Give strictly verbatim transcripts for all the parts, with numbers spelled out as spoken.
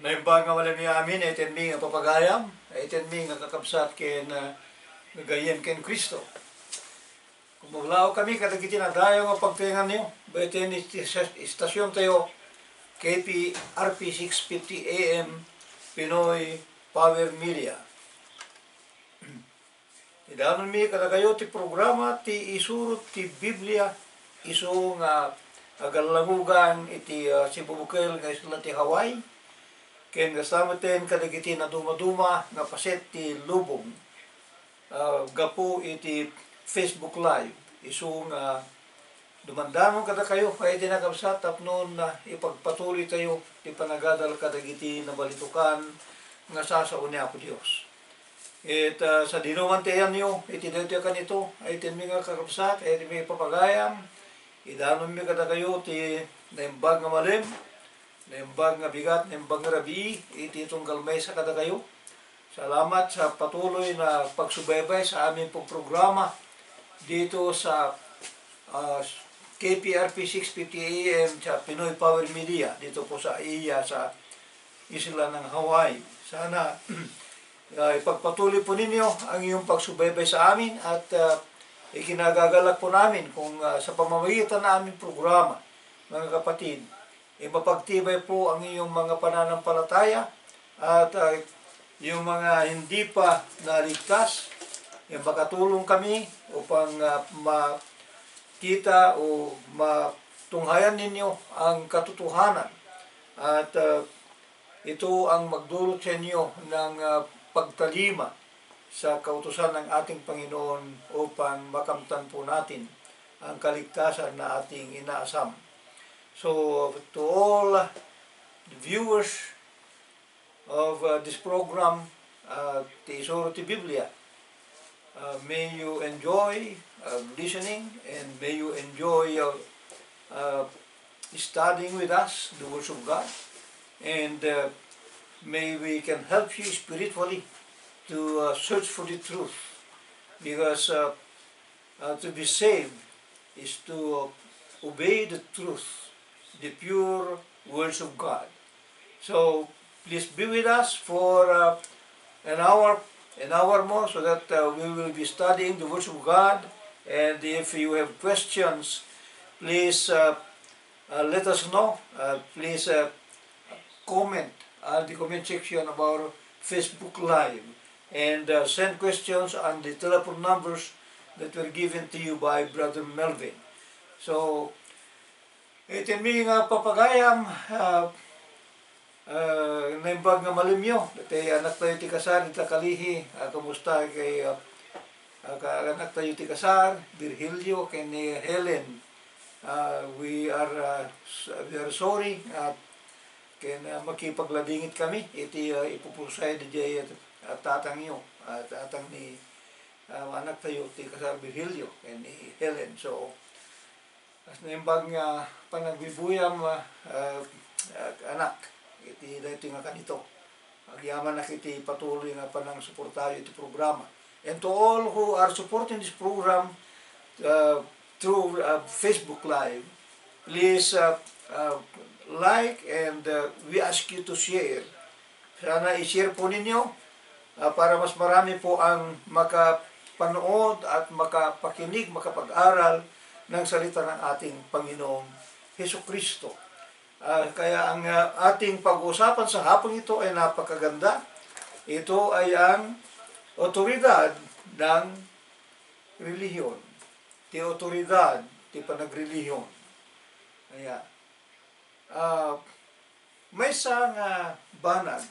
Naimbag nga malamyo amin, iti mi nga papagayam, iti mi nga kakabsat ken, ah, gagayyem ken Cristo. Kumaglaw kami kadagiti nadayaw nga pagtaenganyo, iti ni estasion tayo, K P R P six fifty A M, Pinoy Power Media. Idanonmi kadakayo ti programa ti Isuro ti Biblia, isu nga agallangugan iti, ah, sibubukel nga isla ti Hawaii, ken kasta metten kadagiti nadumaduma nga paset ti lubong, ah, gapu iti Facebook Live, isu nga dumandamon kadakayo, ay, iti nakabsat, tapno, ah, ipagpatuloytayo ti panagadal kadagiti nabalitukan nga sasao ni Apo Dios. Ket, ah, sadino man ti ayanyo iti daytoy a kanito, ay, iti mi nga kakabsat, ay, iti mi papagayam, idanonmi kadakayo ti naimbag nga malem, naimbag nga bigat, naimbag nga rabii, iti tunggal maysa kadakayo. Salamat sa patuloy na pagsubaybay sa amin pong programa dito sa, ah, K P R P six fifty A M sa Pinoy Power Media dito po sa iya sa isla ng Hawaii. Sana, ah, ipagpatuloy po ninyo ang iyong pagsubaybay sa amin at, ah, ikinagagalak po namin kung, ah, sa pamamagitan ng aming programa, mga kapatid, eh, mapagtibay po ang iyong mga pananampalataya at, ah, yung mga hindi pa naligtas, eh, makatulong kami upang, ah, makita o matunghayan ninyo ang katotohanan. At, ah, ito ang magdulot sa inyo ng, ah, pagtalima sa kautusan ng ating Panginoon upang makamtan po natin ang kaligtasan na ating inaasam. So, to all the viewers of, uh, this program, uh, Ti Isuro ti Biblia, uh, may you enjoy, uh, listening, and may you enjoy, uh, uh, studying with us the words of God, and, uh, may we can help you spiritually to, uh, search for the truth, because, uh, uh, to be saved is to obey the truth, the pure words of God. So please be with us for, uh, an hour, an hour more, so that, uh, we will be studying the words of God. And if you have questions, please, uh, uh, let us know. Uh, please, uh, comment at the comment section of our Facebook Live and, uh, send questions on the telephone numbers that were given to you by Brother Melvin. So, iti mi nga papagayam, uh, uh, naimbag nga malamyo, ti anak tayo ti kasar, ita kalihi, uh, kumusta kay, uh, uh, ka-, anak tayo ti kasar, Virgilio, ken ni Helen. Uh, we are, uh, s-, we are sorry, uh, ken, ah, makipagladingit kami iti, ah, ipupusay diay, ah, tatangyo, ah, tatang ni, ah, anak tayo ti kasar Virgilio ken ni Helen. So, as naimbag nga panagbibuya, ah, ah, ah, anak, iti daytoy nga kanito. Agyamanak iti patuloy nga panangsuportayo iti programa. And to all who are supporting this program, uh, through, uh, Facebook Live, please, uh, uh, like and, uh, we ask you to share. Sana i-share po ninyo, uh, para mas marami po ang makapanood at makapakinig, makapag-aral ng salita ng ating Panginoong Hesukristo. Ah, kaya ang, ah, ating pag-uusapan sa hapong ito ay napakaganda. Ito ay ang otoridad ng relihiyon. Ti otoridad ti panagrelihiyon. Kaya, ah, maysa nga banag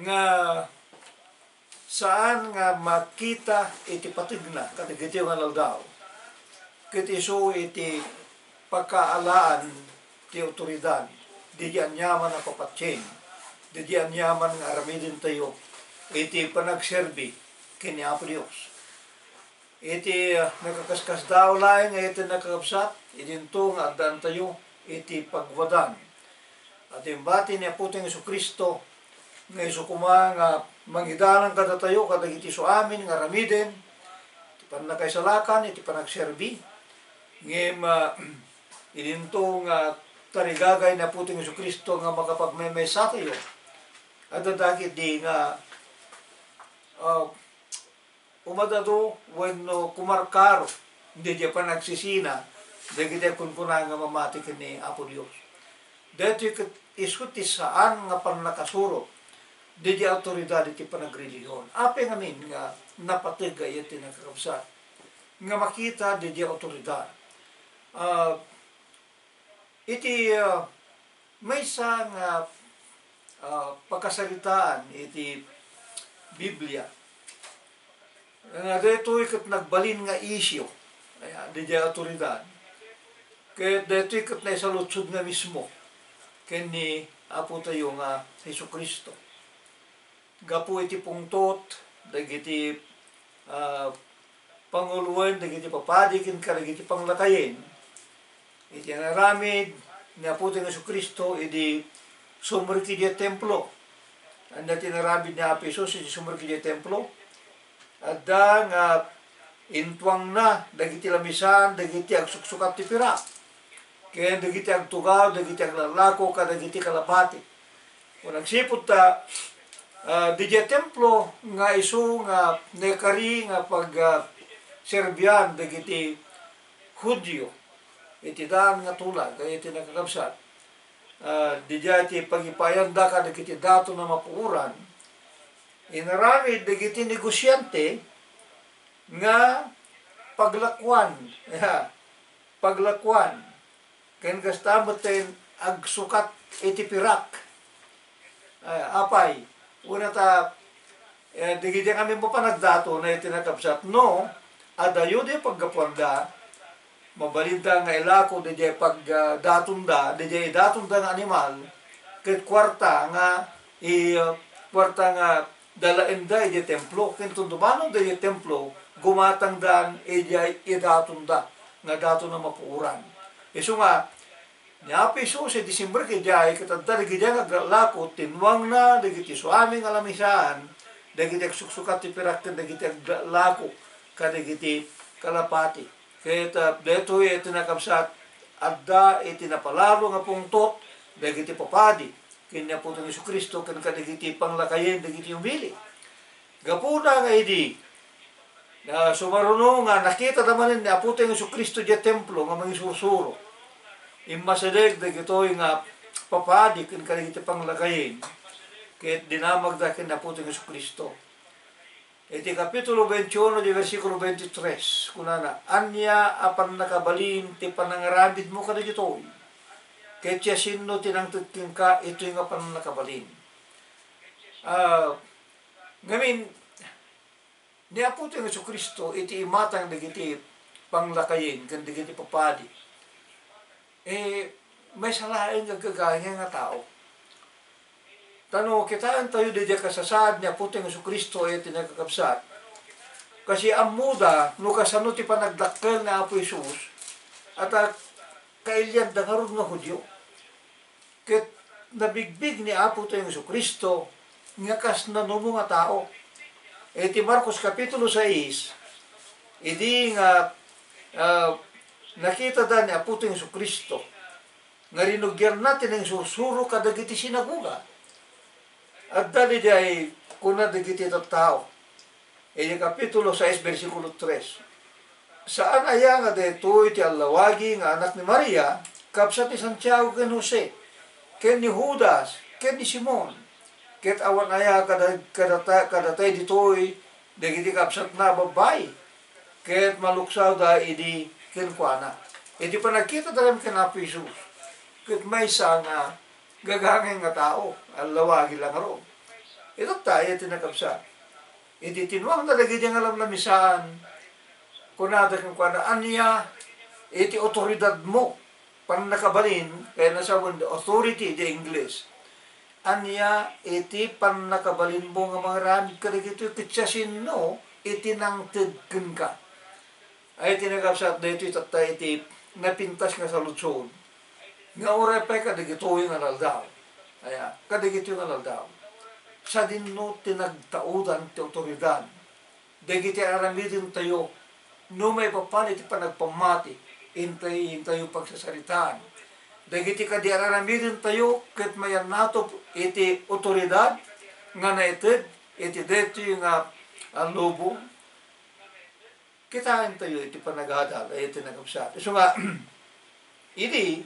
nga saan nga makita iti pategna kadagiti nga aldaw, ket isu iti pakaalaan ti otoridad, didi aniaman a papatien, didi aniaman nga aramidentayo iti panagserbi ken ni Apo Dios. Iti, ah, nakaskasdaaw laeng nga iti nakakabsat, idinto nga addaantayo iti pagwadan. At imbati ni Apotayo Jesu-Cristo nga isu koma nga mangidalan kadatayo kadagiti isu amin nga aramiden, iti pannakaisalakan, iti panagserbi. Ngem, ah, idinto nga tarigagay ni Apotayo Jesu-Cristo nga makapagmaymaysa tayo. Adda dagiti nga, ah, umad-adu wenno kumarkaro daydiay panagsisina dagiti agkunkuna nga mamati ken ni Apo Dios. Daytoy ket isu ti saan nga pannakasuro daydiay awtoridad iti panagrelihion. Apay ngamin nga napateg nga iti nakakabsat nga makita daydiay awtoridad? Ah, iti, ah, maysa nga, ah, pakasaritaan iti Biblia nga daytoy ket nagbalin nga isyu, ayan, daydiay awtoridad. Ket daytoy ket naisaludsod nga mismo ken ni Apo tayo nga Jesu-Cristo. Gapu iti pungtot dagiti, ah, panguloen dagiti papadi ken kadagiti panglakayen, iti inaramid ni Apotayo nga Jesu-Cristo idi sumrek idiay templo. Ania ti inaramid ni Apo Jesus idi sumrek idiay templo? Adda nga intuangna dagiti lamisaan dagiti agsuksukat ti pirak ken dagiti agtugaw dagiti aglalako kadagiti kalapati. Ket agsipud ta, ah, didiay templo nga isu nga naikari nga pag, ah, serbian dagiti Judio iti daan nga tulag, iti nakakabsat. Ah, didiay ti pagipayanda kadagiti daton a mapuoran, inaramid dagiti negosiante nga paglakuan, ya, paglakuan. Ken kasta metten agsukat iti pirak. Ah, apay, una ta, eh, dagiti amin mapan agdaton iti nakabsat, no, adayo diay paggapuanda, mabalinda nga ilako diay pagdatonda, diay idatonda nga animal, ket kuarta nga, i-, kuarta nga dalaenda idiay templo. Ken no dumano diay templo, gumatangdan idiay idatonda nga daton a mapuoran. Isu nga, ni Apo Jesus, idi simrek idiay, ket adda dagiti aglalako, tinuangna dagiti suami nga lamisaan, dagiti agsuksukat ti pirak ken dagiti aglalako kadagiti kalapati. Ket, ah, daytoy iti nakabsat, adda iti napalalo nga pungtot dagiti papadi ken ni Apotayo Jesu-Cristo ken kadagiti panglakayen dagiti umili. Gapuna nga idi, ah, sumaruno nga nakitada manen ni Apotayo Jesu-Cristo diay templo nga mangisursuro, immasideg dagitoy nga papadi ken kadagiti panglakayen ket dinamagda ken ni Apotayo Jesu-Cristo. Iti Kapitulo twenty-one, di bersikulo twenty-three, kunana, "Ania a pannakabalin ti panangaramidmo kadagitoy? Ket siasino ti nangted kenka itoy nga pannakabalin?" Ah, ngamin, ni Apotayo Jesu-Cristo iti imatang dagiti panglakayen ken dagiti papadi, eh, maysa laeng nga aggagangen nga tao. Ta no kitaentayo daydiay kasasaad ni Apotayo Jesu-Cristo iti nakakabsat, kasi ammoda no kasano ti panagdakkel ni Apo Jesus, adda kailianda ngarud nga Judio. Ket nabigbig ni Apotayo Jesu-Cristo nga kas nanumo nga tao. Iti Marcos Kapitulo sais, idi nga, ah, nakitada ni Apotayo Jesu-Cristo nga rinugianna ti nangisursuro kadagiti sinagoga, adda diay kuna dagiti tattao. Iti Kapitulo sais, bersikulo tres, "Saan aya nga daytoy ti allawagi nga anak ni Maria, kabsat ni Santiago ken Jose, ken ni Judas, ken ni Simon? Ket awan aya kada-, kadata-, kadatay ditoy dagiti kabsatna a babbai? Ket maluksawda idi kenkuana." Iti panagkitada ken Apo Jesus, ket maysa nga gagangen nga tao, allawagi la ngarud. Itatta, iti nakabsat. Iti tinuangna dagiti nga lamlamisaan, kunada kenkuana, "Ania iti awtoridadmo, pannakabalin," kaya nasawen the authority, the English. "Ania iti pannakabalinmo nga mangaramid kadagitoy? Ket siasino iti nangted kenka?" Ay, iti nakabsat daytoy tatta iti napintas nga saludsod nga uray pay kadagitoy nga aldaw. Aya, kadagitoy nga aldaw. Sadino ti nagtaudan ti awtoridad dagiti aramidentayo no maipapan iti panagpammati, intay, intayo pagsasaritaan. dagiti kadi ar-aramidentayo ket mayannatop iti otoridad nga naited iti daytoy nga, a, lubong. Kitaentayo iti panagadal, ay iti nagkabsat. Isu nga, idi,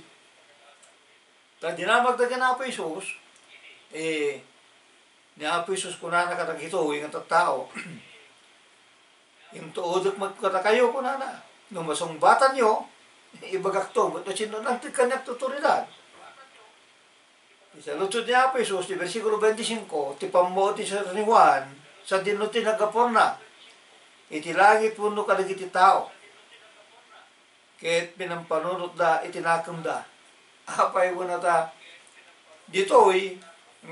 ta dinamagda ken Apo Jesus, eh, ni Apo Jesus kunana kadagitoy nga tattao, "Intuodek met kadakayo," kunana. "No masungbatanyo, ibagakto, no sino nangted kaniak ti otoridad." Isaludsod ni Apo Jesus ti bersikulo twenty-five, ti pammuot ni San Juan, sadino ti naggapuarna, iti langit wenno kadagiti tao, ket pinampanunotda iti nakemda. Apay, kunata, ditoy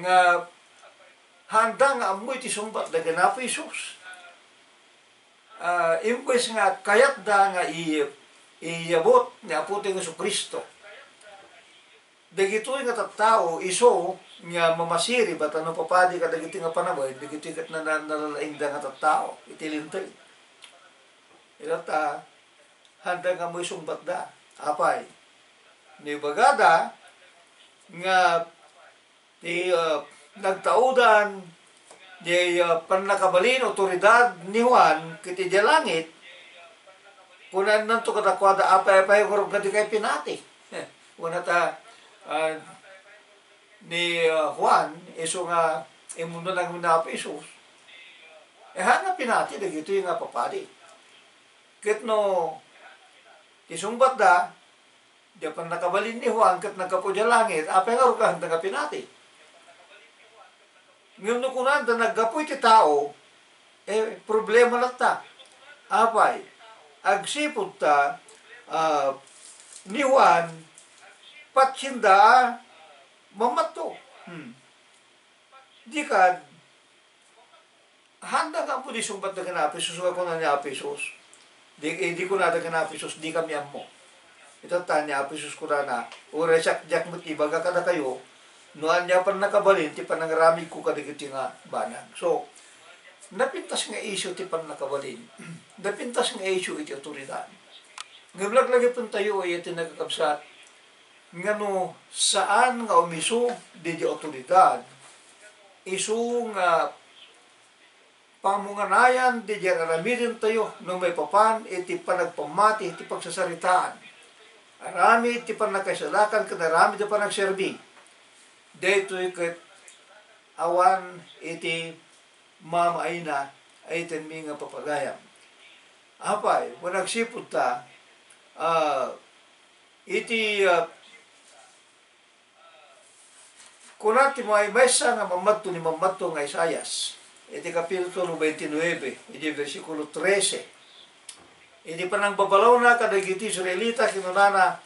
nga haanda nga ammo iti sungbatda ken Apo Jesus. Ah, imbes nga kayatda nga i-, iyabut ni Apotayo Jesu-Cristo dagitoy nga tattao, isu nga mamasirib a tapno papadi kadagiti nga panawen, dagitoy ket na-, na-, nalalaingda nga tattao iti Linteg. Ita ta, haanda nga ammo isungbatda. Apay? No ibagada nga ti, ah, nagtaudan diay, ah, pannakabalin, otoridad ni Juan ket idiay langit, kunananto kadakuada, "Apay, apay, ngarud nga dikay pinati?" Kunata, ah, ni, ah, Juan, isu nga immunona ni Apo Jesus, eh, haanna pinati dagitoy nga papadi. Ket no isungbatda, diay pannakabalin ni Juan ket naggapu idiay langit, apay ngarud nga haanda nga pinati? Ngem no kunanda, "Naggapu iti tao," eh, problema latta. Apay? Agsipud ta, ah, ni Juan, patsienda a mammatto. Hmm. Di kad, haanda nga ammo ti sungbatda ken Apo Jesus, nga kuna ni Apo Jesus. Di, eh, di kunada ken Apo Jesus, "Dikami ammo." Ita ta ni Apo Jesus kunana, "Uray siak, diak met ibaga kadakayo, no ania pannakabalin ti panangaramidko kadagiti nga banag." So, napintas nga isyu ti pannakabalin. Napintas nga isyu iti otoridad. Ngem laglagipentayo, ay iti nagkakabsat, nga no saan nga umisu didiay otoridad, isu nga pamunganayan didiay ar-aramidentayo no maipapan iti panagpammati iti pagsasaritaan, aramid ti pannakaisalakan ken aramid ti panagserbi. Daytoy ket awan iti mamaayna a itanmi nga papagayam. Apay, wen agsipud ta, ah, iti, ah, kuna ti may-, maysa nga mammadto ni mammadto nga Isaias, iti kapitulo twenty-nine, iti bersikulo trese. Iti panangbabalawna kadagiti Israelita, kinunana,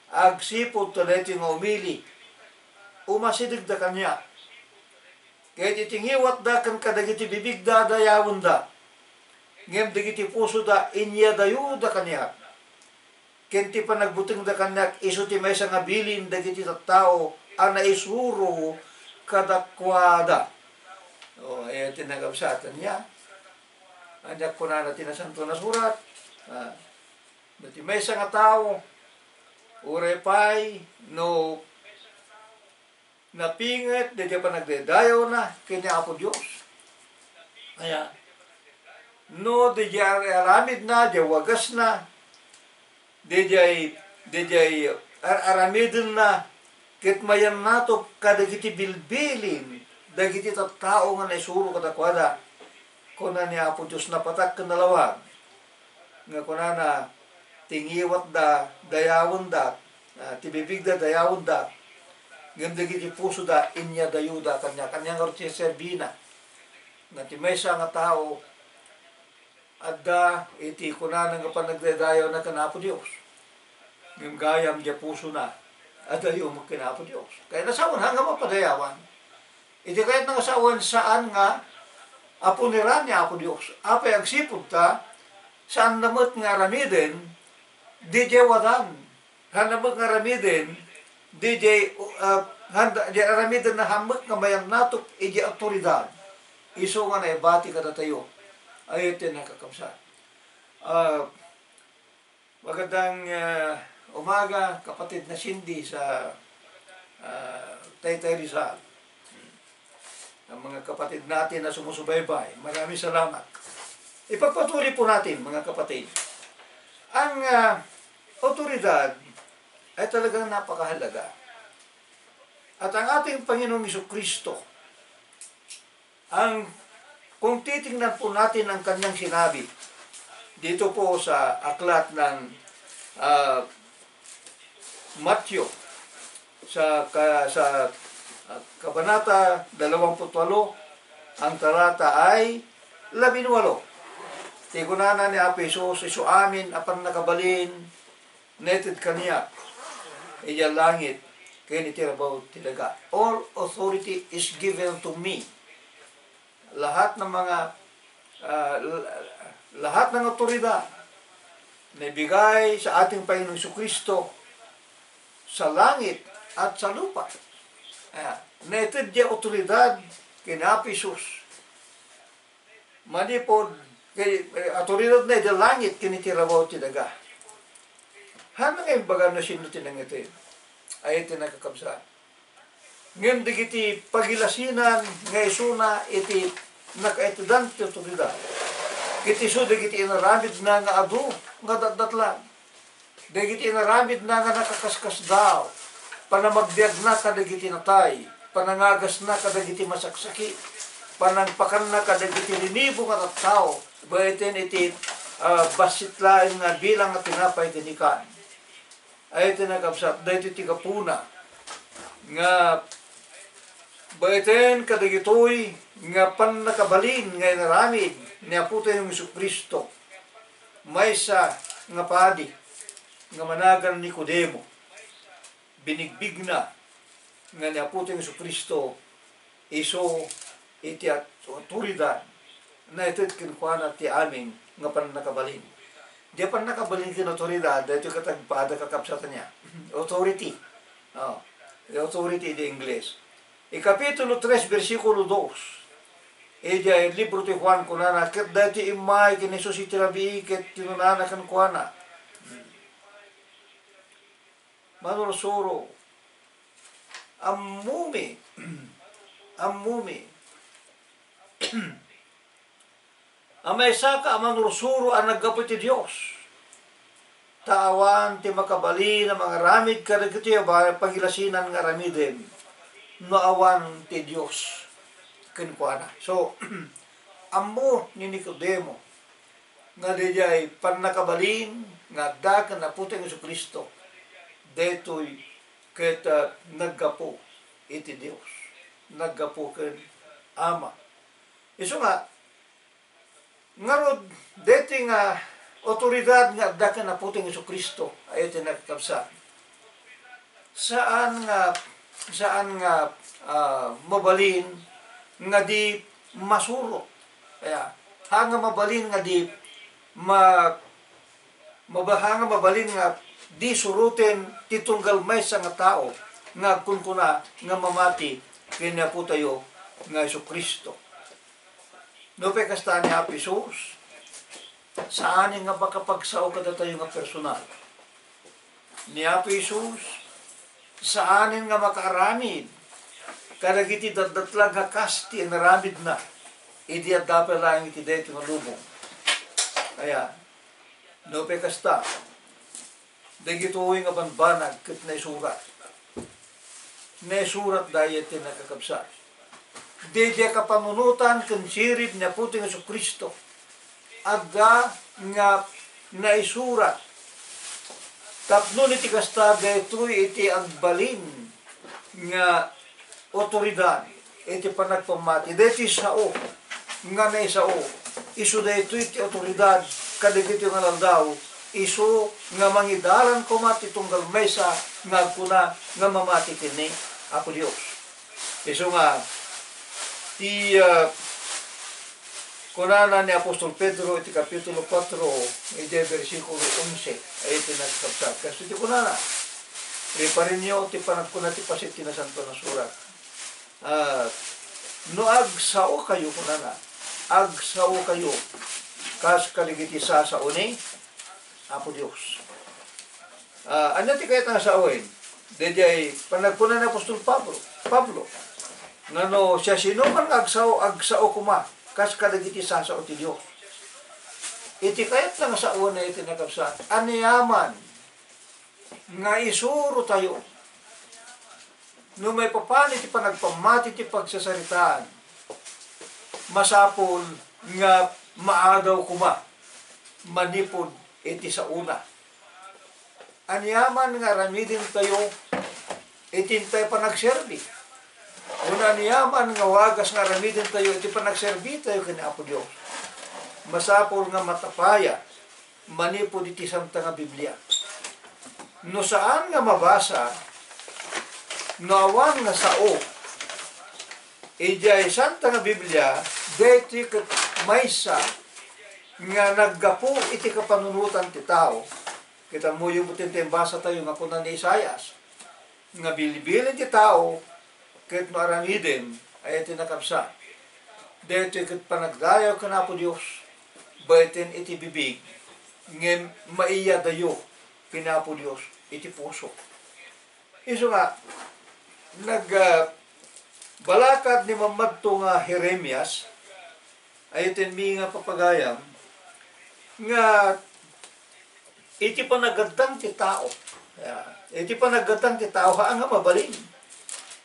"Agsipud ta daytoy nga umili, umasidegda kaniak. Ket iti ngiwatda ken kadagiti bibigda, dayawenda. Ngem dagiti pusoda, inyadayoda kaniak. Ken ti panagbutengda kaniak, isu ti maysa nga bilin dagiti tattao a naisuro kadakuada." O, ay ti nagabsatan niya. Ania kunana ti Nasanto a Surat? Ah, no ti maysa nga tao, uray pay no napinget daydiay panagdaydayawna ken ni Apo Dios. Aya, no daydiay ar-aramidna, daydiay wagasna, daydiay, daydiay ar-aramidenna, ket mayannatop kadagiti bilbilin dagiti tattao nga naisuro kadakuada, kuna ni Apo Dios, napatak ken nalawag. Nga kunana, ti ngiwatda, dayawenda, ah, ti bibigda, dayawenda, ngem dagiti pusoda, inyadayoda kaniak. Ania ngarud ti serbina? Nga ti maysa nga tao, adda iti kunana nga panagdaydayawna ken Apo Dios. Ngem gayam diay pusona, adayo met ken Apo Dios. Kayatna sawen, haanna nga mapadayawan. Iti kayatna nga sawen, saan nga apuneran ni Apo Dios. Apay agsipud ta, saanna met nga aramiden, daydiay wadan. Haanna met nga aramiden, daydiay, ah, haanda, di aramidenna, haan met nga mayannatop idiay autoridad. Isu nga naibati kadatayo. Ay, iti nakakabsat. Ah, magandang, ah, Umaga, kapatid na Cindy sa, ah, Taytay Rizal. Ang mga kapatid natin na sumusubaybay, maraming salamat. Ipagpatuloy po natin, mga kapatid. Ang, ah, awtoridad ay talagang napakahalaga. At ang ating Panginoong Kristo, ang, kung titingnan po natin ang kanyang sinabi dito po sa aklat ng, ah, Mateo, sa ka-, sa, ah, kabanata dalawampu't walo, ang talata ay labinwalo. Ti kunana ni Apo Jesus, "Isu amin a pannakabalin, naited kaniak idiay langit ken iti rabaw ti daga." "All authority is given to me." Lahat ng mga, ah, l-, lahat ng awtoridad na ibigay sa ating Panginoong Jesucristo sa langit at sa lupa. Ah, naited diay awtoridad ken Apo Jesus. Manipud, kay, eh, awtoridad na iti langit ken iti rabaw ti daga. Haan nga imbaga no sino ti nangited? Ay, iti nakakabsat. Ngem dagiti pagilasinan nga isuna iti nakaitedan ti awtoridad, ket isu dagiti inaramidna nga adu nga datdatlag. Dagiti inaramidna nga nakaskasdaaw, panamagbiagna kadagiti natay, panangagasna kadagiti masaksakit, panangpakanna kadagiti linibo nga tattao, baeten iti, ah, bassit laeng nga bilang nga tinapay ken ikan. Ay, iti nakabsat, daytoy ti gapuna nga baeten kadagitoy nga pannakabalin nga inaramid ni Apotayo Jesu-Cristo, maysa nga padi nga managan Nicodemo. Binigbigna nga ni Apotayo Jesu-Cristo isu iti at-, awtoridad, naited kenkuana ti amin nga pannakabalin. Diay pannakabalin ken awtoridad, daytoy ket agpada kakabsat ania. Authority. Oh, the authority in the English. Ikapitulo tres, bersikulo dos. Idiay libro ti Juan, kunana, ket daytoy immay ken Jesus iti rabii, ket kinunana kenkuana, "Manursuro, ammomi, ammomi a maysaka a manursuro a naggapu iti Dios, ta awan ti makabalin a mangaramid kadagitoy a ba-, pagilasinan nga aramidem no awan ti Dios kenkuana." So, ammo ni Nicodemo nga daydiay pannakabalin nga adda ken Apotayo Jesu-Cristo, daytoy ket, ah, naggapu iti Dios, naggapu ken Ama. Isu nga, ngarud, daytoy nga awtoridad nga adda ken Apotayo Jesu-Cristo, ay iti nakakabsat. Saan nga, saan nga, ah, mabalin nga di masuro. Kaya, haan nga mabalin nga di ma-, maba-, haan nga mabalin nga di suroten ti tunggal maysa nga tao nga agkunkuna nga mamati ken ni Apotayo nga Jesu-Cristo. Nupay kasta ni Apo Jesus, saanen nga makapagsao kadatayo nga personal. Ni Apo Jesus, saanen nga makaaramid kadagiti datdatlag nga kas ti inaramidna idi adda pay laeng iti daytoy nga lubong. Aya, nupay kasta, dagitoy nga bambanag ket naisurat. Naisurat dayta ti nakakabsat. Daydiay kapanunotan ken sirib ni Apotayo Jesu-Cristo, adda nga naisurat. Tapno iti kasta, daytoy iti agbalin nga awtoridad iti panagpammati. Daytoy sao nga naisao, isu daytoy ti awtoridad kadagitoy nga aldaw, isu nga mangidalan koma ti tunggal maysa nga agkuna nga mamati ken ni Apo Dios. Isu nga ti, ah, kunana ni Apostol Pedro iti Kapitulo kuatro, iti bersikulo onse, ay iti nagkabsat. Kastoy ti kunana, riparenyo ti panagkuna ti paset ti Nasantoan a Surat. Ah, no agsaokayo, kunana, agsaokayo kas kadagiti sasao ni Apo Dios. Ah, ania ti kayat nga sawen? Daydiay panagkuna ni apostol Pablo, Pablo, nga no siasinoman nga agsao, agsao koma kas kadagiti sasao ti Dios. Iti kayat nga sawen iti nakabsat, aniaman nga isurotayo no maipapan iti panagpammati ti pagsasaritaan, masapul nga maadaw koma manipud iti saona. Aniaman nga aramidentayo iti intay panagserbi, wenno aniaman nga wagas nga aramidentayo iti panagserbitayo ken Apo Dios, masapul nga matapayat manipud iti Santa nga Biblia. No saan nga mabasa, no awan nga sao idiay Santa nga Biblia, daytoy ket maysa nga naggapu iti kapanunotan ti tao. Ket ammoyo met ti imbasa tayo nga kuna ni Isaias, nga bilbilin ti tao ket no aramiden, ay iti nakabsa. Daytoy ket panagdayaw ken Apo Dios, baeten iti bibig, ngem maiyadayo ken Apo Dios iti puso. Isu nga, nag, ah, balakad ni mammadto nga Jeremias, ay iti mi nga papagayam, nga iti panagaddang ti tao. Ya, iti panagaddang ti tao, haan nga mabalin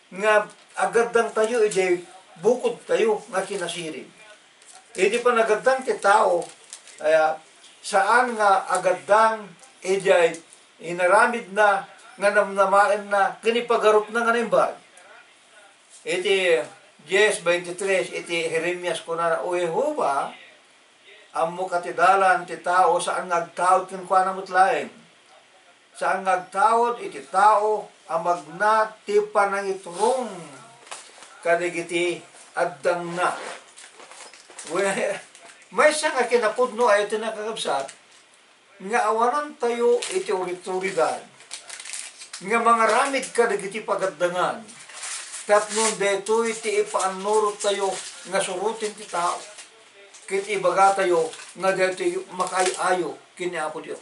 nga agaddang tayo idiay bukod tayo nga kinasirib. Iti panagaddang ti tao, aya, saan nga agaddang idiay inaramidna nga namnamaenna ken ipagarupna nga naimbag. Iti dies veintitrés, iti Jeremias kunana, "O Jehova, ammoka ti dalan ti tao saan nga agtaud kenkuana met laeng. Saan nga agtaud iti tao a magna ti panangiturong kadagiti addangna." We, maysa nga kinapudno ay iti nakakabsat, nga awanantayo iti uritoridad nga mangaramid kadagiti pagaddangan, tapno daytoy ti ipaannurottayo nga suroten ti tao, ket ibagatayo nga daytoy makaay-ayo ken ni Apo Dios.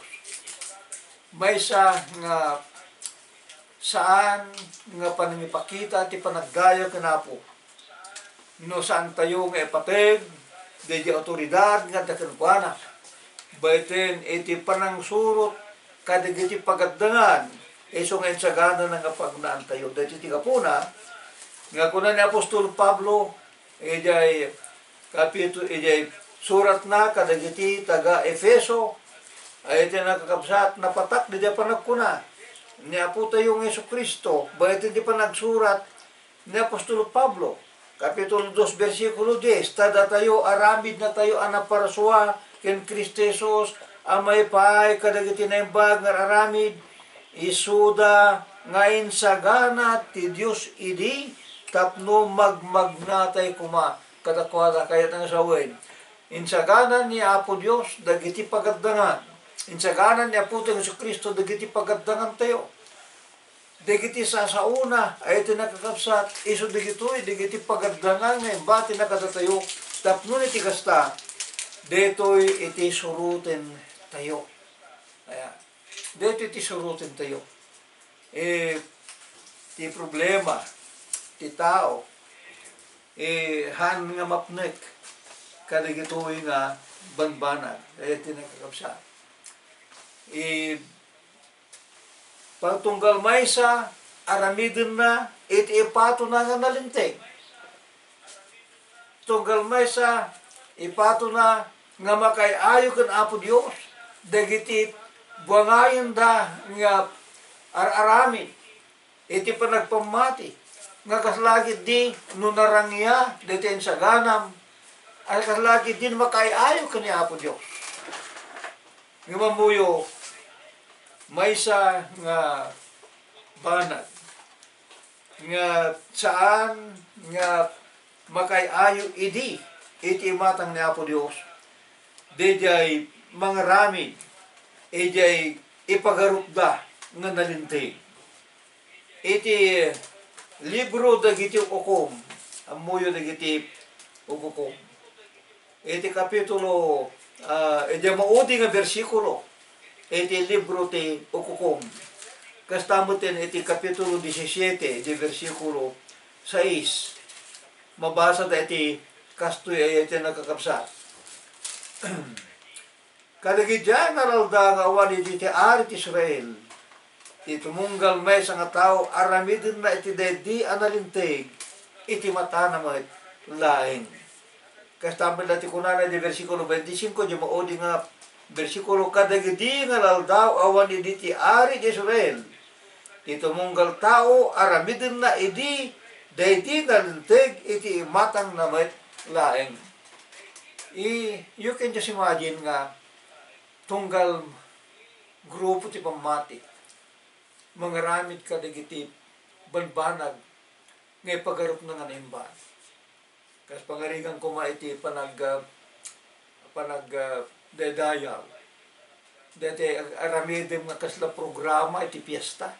Maysa nga saan nga panangipakita ti panagdayaw ken Apo. No saantayo nga ipateg daydi autoridad nga adda kenkuana, baeten iti panangsurot kadagiti pagaddangan, isu nga insaganana nga pagnaantayo. Daytoy ti gapuna nga kuna ni apostol Pablo idiay kapitu-, idiay suratna kadagiti taga-Efeso, ay iti nakakabsat, napatak daydi a panagkuna ni Apotayo nga Jesu-Cristo, baeten ti panagsurat ni apostol Pablo, Kapitulo dos, bersikulo dies, ta datayo, aramidnatayo a naparsua ken Cristo Jesus a maipaay kadagiti naimbag nga ar-aramid, isuda nga insagana ti Dios idi tapno magmagnatay koma kadakuada. Kayat nga sawen, insagana ni Apo Dios dagiti pagaddangan. Insagana ni Apotayo Jesu-Cristo dagiti pagaddangantayo. Dagiti sasaona a iti nakakabsat, isu dagitoy dagiti pagaddangan nga imbatina kadatayo tapno iti kasta, daytoy iti surotentayo. Ayan. Daytoy iti surotentayo. Eh, ti problema ti tao, eh, haan nga mapnek kadagitoy nga banbanag, eh, iti nakakabsat. Eh, Pagtunggal maysa, aramidenna iti ipatona nga nalinteg. Tunggal maysa, ipatona nga makaay-ayo ken Apo Dios dagiti buangayenda nga ar-aramid iti panagpammati, nga kasla ketdi no narangia daytoy insaganam, a kasla ketdi no makaay-ayo ken ni Apo Dios. Ngem ammoyo, maysa nga banag nga saan nga makaay-ayo idi iti imatang ni Apo Dios, daydiay mangaramid idiay ipagarupda nga nalinteg. Iti libro dagiti Ukukkom, ammoyo dagiti Ukukkom. Iti kapitulo, ah, iti maudi nga bersikulo, iti libro ti Ukukkom. Kasta met iti Kapitulo disisiete, di bersikulo sais. Mabasa da iti kastoy a iti nakakabsat. Kadagiti a ngaralda nga awan idi ti ari ti Israel, ti tumunggal maysa nga tao, aramidenna iti daydi a nalinteg iti matana met laeng. Kasta met la ti kunana di bersikulo twenty-five, di maudi nga bersikulo, "Kadagidi nga ngaralda awan idi ti ari di Israel, ti tumunggal tao, aramidenna idi daydi nalinteg iti imatangna met laeng." I, you can just imagine nga tunggal grupo ti pammati, mangaramid kadagiti banbanag nga ipagarupna nga naimbag. Kas pangarigan koma iti panag-, ah, panag-, ah, daydayaw. Daytoy ag-, aramidem nga kasla programa iti fiesta.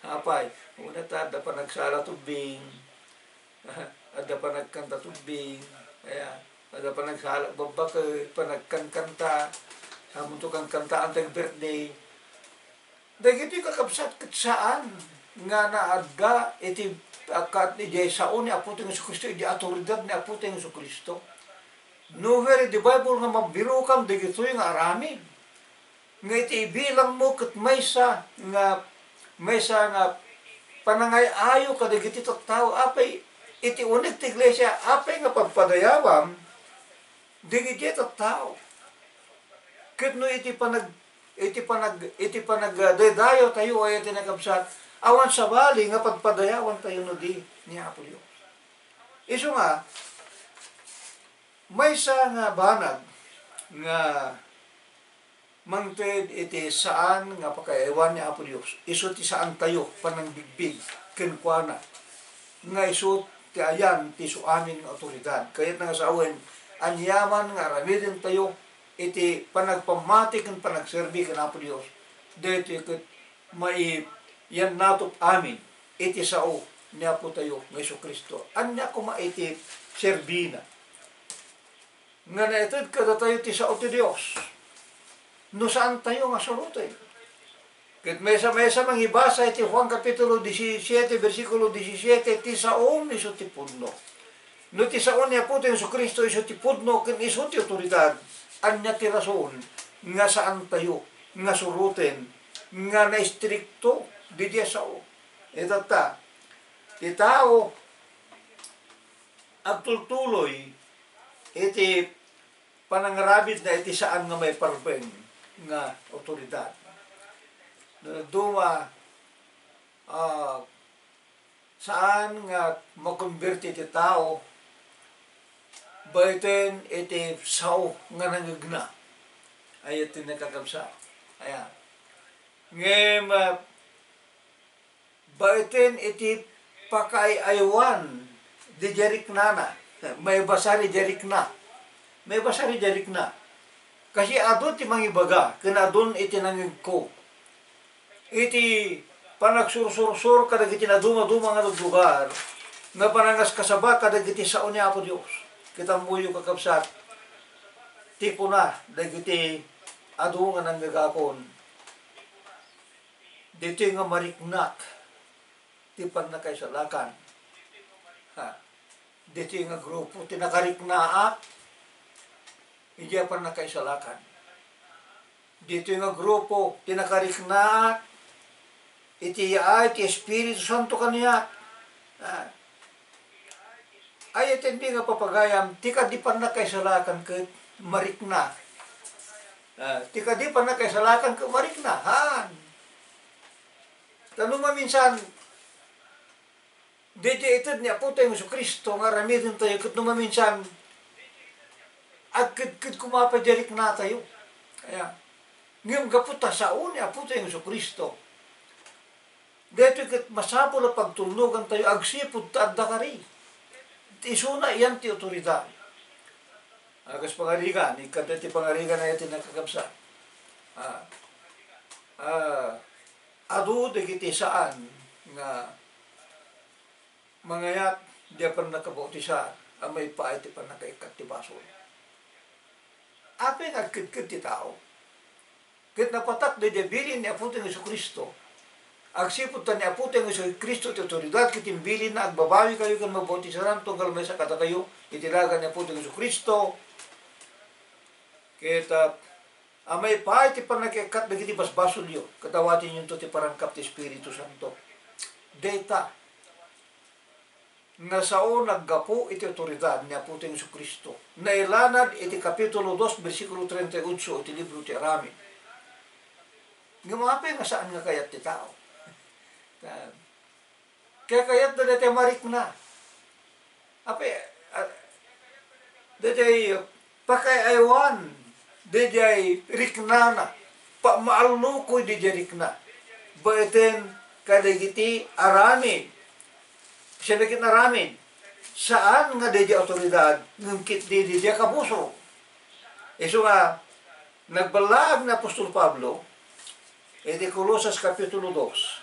Apay, una ta, adda panagsala tubbing, adda panagkanta tubbing, ayan, adda panagsala babbake, panagkankanta, samunto kankantaan ti birthday. Dagitoy kakabsat ket saan nga naadda iti, ah, kat-, idiay sao ni Apotayo Jesu-Cristo, idiay autoridad ni Apotayo Jesu-Cristo. Nowhere iti Bible nga mabirokam dagitoy nga aramid. Nga iti ibilangmo ket maysa nga, maysa nga panangay-ayo kadagiti tattao. Apay iti uneg ti iglesia, apay nga pagpadayawam dagiti tattao. Ket no iti panag-, iti panag-, iti panagdaydayaw tayo, ay iti nakabsat, awan sabali nga pagpadayawan tayo no di ni Apo Dios. Isu nga, maysa nga banag nga mangted iti saan nga pakaywan ni Apo Dios. Isu ti saan tayo panangbigbig kenkuana, nga isu ti ayan ti isuamin nga autoridad. Kayatna nga sawen, aniaman nga aramiden tayo iti panagpammati ken panagserbi ken Apo Dios. Daytoy ket mai-, yan natop amin iti sao ni Apo tayo nga Jesu-Cristo. Ania koma iti serbina nga naited kadatayo ti sao ti Dios no saan tayo nga suroten? Ket maysa-maysa mangibasa iti Juan Kapitulo disisiete, bersikulo disisiete, "Ti saom isu ti pudno." No ti sao ni Apo ti Jesu-Cristo isu ti pudno ken isu ti autoridad, ania ti rason nga saan tayo nga suroten nga naistrikto didiay sao? Itatta, ti tao agtultuloy iti panangaramidna iti saan nga maiparbeng nga autoridad. No dadduma, ah, saan nga makonberti ti tao, baeten iti sao nga nangngegna. Ay, iti nakakabsat. Ayan. Ngem, ah, baeten iti pakaay-aywan didiay riknana. Maibasar idiay rikna. Maibasar idiay rikna. Kasi adu ti mangibaga, ken adun iti nangngegko. Iti panagsursursor kadagiti nadumaduma nga luglugar, nga panangaskasaba kadagiti sao ni Apo Dios. Ket ammoyo, kakabsat, ti kuna dagiti adu nga nanggagakon. Ditoy nga mariknak ti pannakaisalakan. Ha? Ditoy nga grupo ti nakariknaak idiay pannakaisalakan. Ditoy nga grupo ti nakariknaak iti yaay ti Espiritu Santo kaniak. Ha? Ay, iti nga papagayam, ti kadi pannakaisalakan ket marikna. Ah, ti kadi pannakaisalakan ket marikna. Haan. Ta no maminsan, daydi ited ni Apotayo Jesu-Cristo nga aramiden tayo, ket no maminsan, agkedked koma pay diay riknatayo. Aya. Ngem gapu ta sao ni Apotayo Jesu-Cristo, daytoy ket masapul a pagtulnogan tayo agsipud ta adda kari. Ti isuna iyan ti autoridad. A, kas pangarigan, ikkanta ti pangarigan a iti nakakabsat. A, a, adu dagiti saan nga mangayat, di a pannakabautisan a maipaay ti pannakaikkat ti basol. Apay nga agkedked ti tao? Ket napatak daydi a bilin ni Apotayo Jesu-Cristo, Agsipud ta ni Apotayo nga Jesu-Cristo ti awtoridad ket imbilinna, agbabawikayo ken mabautisaranta tunggal maysa kadakayo iti daga ni Apotayo nga Jesu-Cristo. Ket, ah, amay pay ti pannakaikkat dagiti basbasolyo, ket awatenyonto ti parangkap ti Espiritu Santo. Dayta, nasao naggapu iti awtoridad ni Apotayo nga Jesu-Cristo. Nailanad iti Kapitulo dos, bersikulo treinta y ocho iti libro ti Aramid. Ngem apay nga saan nga kayat ti tao? Ta-, kakayatda daytoy marikna. Apay, ah, daytoy pakaay-aywan, daydiay riknana, pamaallukoy daydiay rikna. Baeten kadagiti aramid. Siya naging aramid. Saan nga daydiay awtoridad, ngem ketdi daydiay kapuso. Isu nga, nagballaag ni apostol Pablo, iti Colosas Kapitulo dos,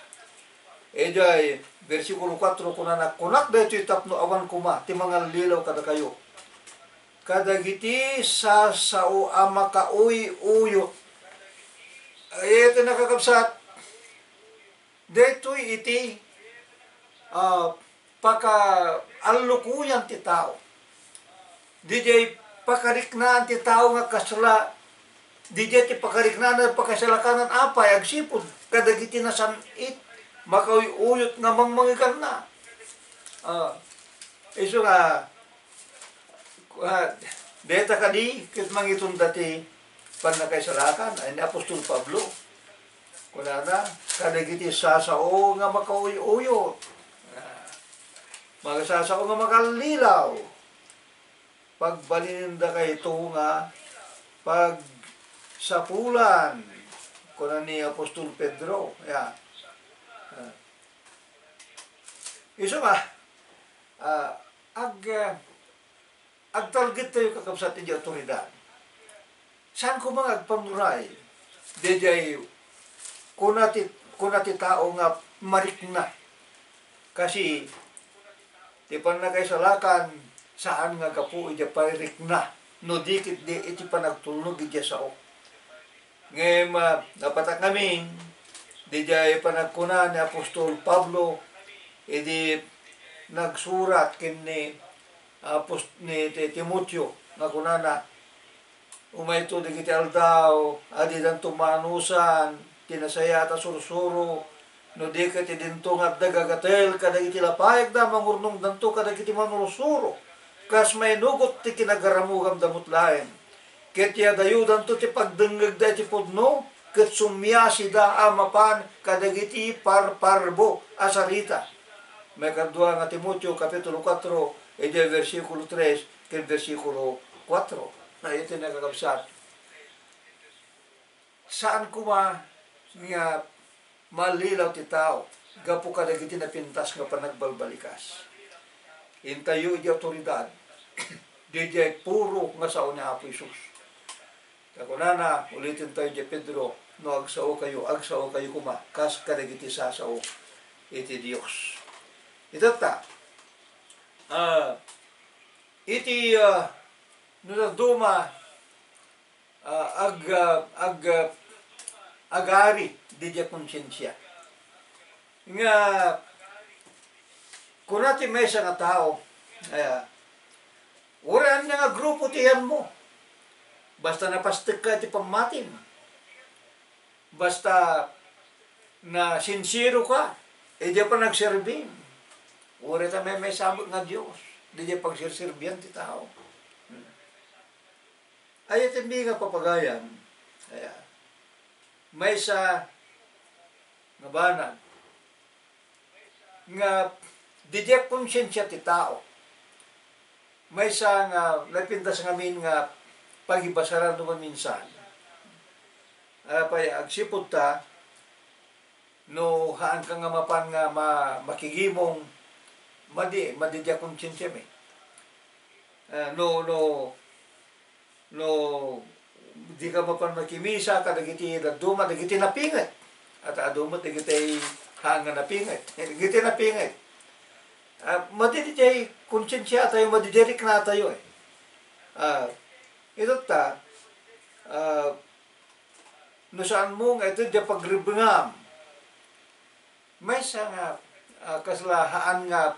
idiay bersikulo kuatro, kunana, "Kunak daytoy tapno awan koma ti mangallilaw kadakayo kadagiti sasao a makauy-uyot." Ay, iti nakakabsat, daytoy iti, ah, pakaallukoyan ti tao. Didiay pakariknaan ti tao nga kasla, didiay ti pakariknaan nga pakasalakanan apay agsipud kadagiti nasan-it, makauy-uyot nga mangmangiganna. Ah, isu nga, ah, deta kadi ket mangitonda ti pannakaisalakan, ay ni apostol Pablo. Kunana, kadagiti sasao nga makauy-uyot. Ah, magasasao nga makallilaw. Pagbalinendakayto nga pagsapulan, kuna ni apostol Pedro. Ya. Ah. Isu nga, ah, ag-, ah, agtalgedtayo, kakabsat, iti awtoridad. Saan koma nga agpanuray daydiay kuna ti, kuna ti tao nga marikna. Kasi ti pannakaisalakan saan nga gapu iti paririkna, no di ketdi iti panagtulnog iti sao. Ngem, ah, napatak ngamin, didiay panagkuna ni apostol Pablo, idi nagsurat ken ni apos-, ni Ti-, Timoteo, nga kunana, "Umayto dagiti aldaw a didanto maanusan ti nasayaat a sursuro, no di ket idinto nga adda gagatel kadagiti lapayagda, mangurnongdanto kadagiti manursuro, kas mainugot ti kinagaramugamda met laeng. Ket iyadayodanto ti pagdengngegda iti pudno, ket sumiasida a mapan kadagiti parparbo a sarita." Maikadua nga Timoteo, Kapitulo kuatro, idiay bersikulo tres ken bersikulo kuatro. Ay, iti nakakabsat. Saan koma nga mallilaw ti tao gapu kadagiti napintas nga panagbalbalikas. Intayo iti awtoridad, didiay puro nga sao ni Apo Jesus. Ta kunana, uliten tayo diay Pedro, "No agsaokayo, agsaokayo koma kas kadagiti sasao iti Dios." Itatta, ah, iti, ah, no dadduma, ah, ag-, ah, ag-, ah, agari didiay konsensia. Nga, kuna ti maysa nga tao, aya, uray ania nga grupo ti yanmo, basta napastekka iti pammatim, basta nasinseroka iti panagserbim, uray ta maymaysa met nga Dios, didiay pagserserbian ti tao. Ay, iti mi nga papagayan, aya, maysa nga banag nga didiay konsensia ti tao. Maysa nga napintas ngamin nga pagibasaran no maminsan. Apay, agsipud ta, no haanka nga mapan nga ma-, makigimong, madi, madi diay konsensiam. Ah, no, no, no, dika mapan makimisa kadagiti dadduma, dagiti napinget. At adu met dagiti haan nga napinget. Dagiti napinget. Ah, madi diay konsensiatayo, madi diay riknatayo, eh. Ah, itatta, ah, no saanmo nga iti diay pagrebbengam, Maysa nga, ah, kasla haan nga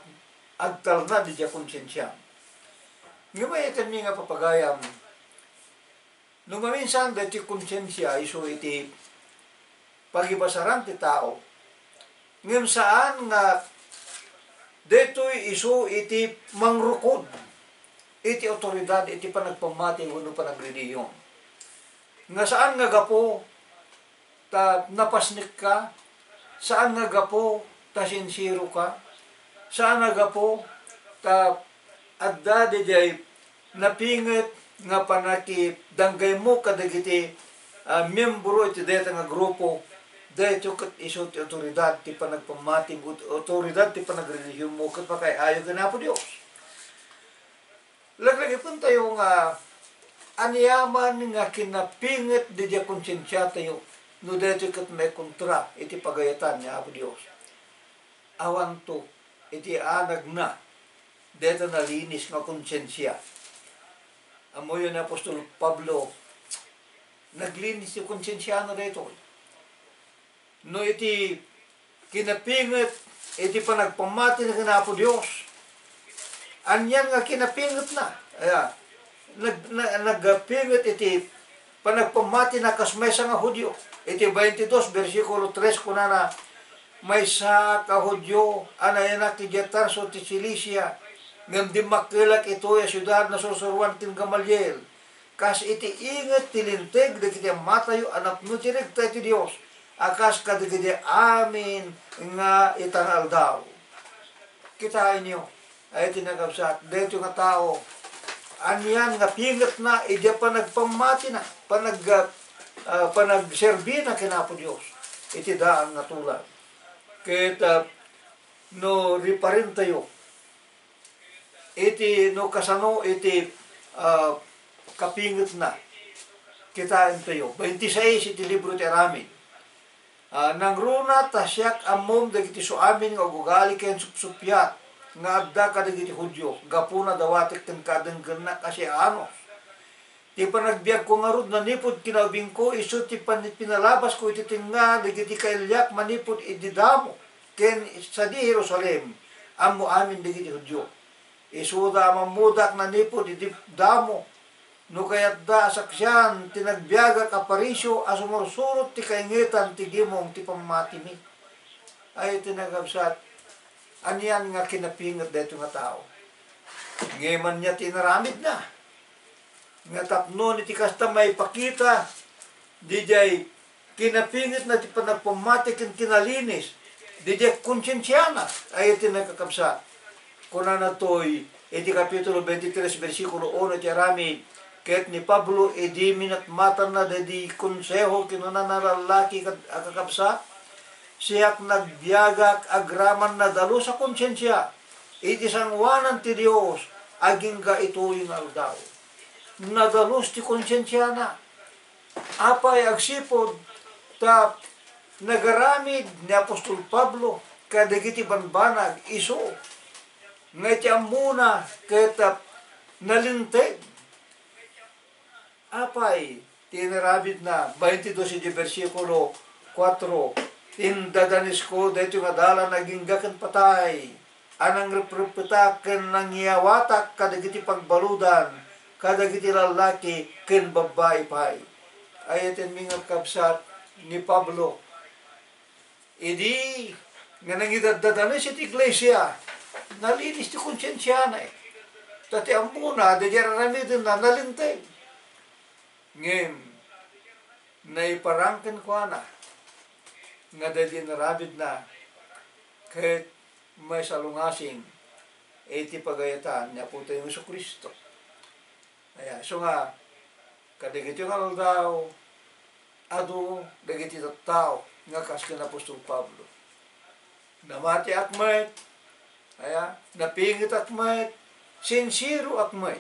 agtalna didiay konsensiam. Ngem ay-ayatenmi nga papagayam, no maminsan daytoy konsensia isu iti pagibasaran ti tao, ngem saan nga daytoy isu iti mangrukod iti awtoridad iti panagpammati wenno panagrelihiyon. Nga saan nga gapu ta napasnekka, saan nga gapu ta sinseroka, saan nga gapu ta adda didiay napinget nga panakidanggaymo kadagiti, ah, miyembro iti dayta nga grupo, daytoy ket isu ti awtoridad ti panagpammatim, awtoridad ti panagrelihionmo ket makaay-ayo ken Apo Dios. Laglagipentayo nga aniaman nga kinapinget didiay konsensiatayo no daytoy ket maikontra iti pagayatan ni Apo Dios. Awanto iti anagna dayta nalinis nga konsensia. Ammoyo ni apostol Pablo, naglinis ti konsensiana daytoy. No iti kinapinget iti panagpammatina ken Apo Dios, anian nga kinapingetna? Aya, nag-, na-, nagpinget iti panagpammatina kas maysa nga Judio. Iti twenty-two, bersikulo tres, kunana, "Maysaak a Judio a nayanak idiay Tarso ti Cilicia, ngem dimmakkelak itoy a siudad nasursuroan ken Gamaliel. Kas iti inget ti Linteg dagiti ammatayo a napno ti regta iti Dios a kas kadagiti amin nga ita nga aldaw." Kitaenyo, ay ti nakabsat, daytoy nga tao, anian nga pingetna idiay panagpammatina, panag-, ah, panagserbina ken Apo Dios iti daan nga tulag. Ket, ah, no riparentayo, iti, no kasano iti, ah, kapingetna, kitaentayo. Twenty-six iti libro ti Aramid. Ah, nangruna ta siak ammom dagiti suamin nga agugali ken supsuppiat nga adda kadagiti Judio, gapuna dawatek ken kadenggennak a siaanus. Ti panagbiagko ngarud nanipud kinaubingko, isu ti pan-, pinalabasko iti tengnga dagiti kailiak manipud idi damo ken sadi Jerusalem, ammo amin dagiti Judio. Isuda a mammudak nanipud idi damo, no kayatda a saksian ti nagbiagak a Fariseo a sumursurot ti kaingetan ti gimong ti pammatimi. Ay ti nakabsat, anian nga kinapinget daytoy nga tao? Ngem ania ti inaramidna? Nga tapno iti kasta maipakita didiay kinapingetna ti panagpammati ken kinalinis didiay konsensiana. Ay ti nakakabsat, kunana toy iti kapitulo twenty-three, bersikulo uno ti Aramid, ket ni Pablo idi minatmatanna daydi konseho, kinunana, "Lallaki kad-, a kakabsat, siak nagbiagak agraman nadalus a konsensia iti sangoanan ti Dios agingga itoy nga aldaw." Nadalus ti konsensiana. Apay agsipud ta nagaramid ni apostol Pablo kadagiti bambanag isu nga iti ammona ket, ah, nalinteg? Apay ti inaramidna? Twenty-two iti bersikulo kuatro, "Indadanisko daytoy nga dalan agingga ken patay, a nangrepreppetak ken nangiyawatak kadagiti pagbaludan, kadagiti lallaki ken babbai pay." Ay-ayatenmi nga kabsat ni Pablo, idi nga nangidaddadanes iti iglesia, nalinis ti konsensiana, eh. Ta ti ammona, daydi ar-aramidenna, nalinteg. Ngem, naiparang kenkuana nga daydi inaramidna ket maisalungasing iti pagayatan ni Apotayo Jesu-Cristo. Aya, isu nga, kadagiti nga aldaw, adu dagiti tattao nga kas ken apostol Pablo. Namatiak met, aya, napingetak met, sinseroak met.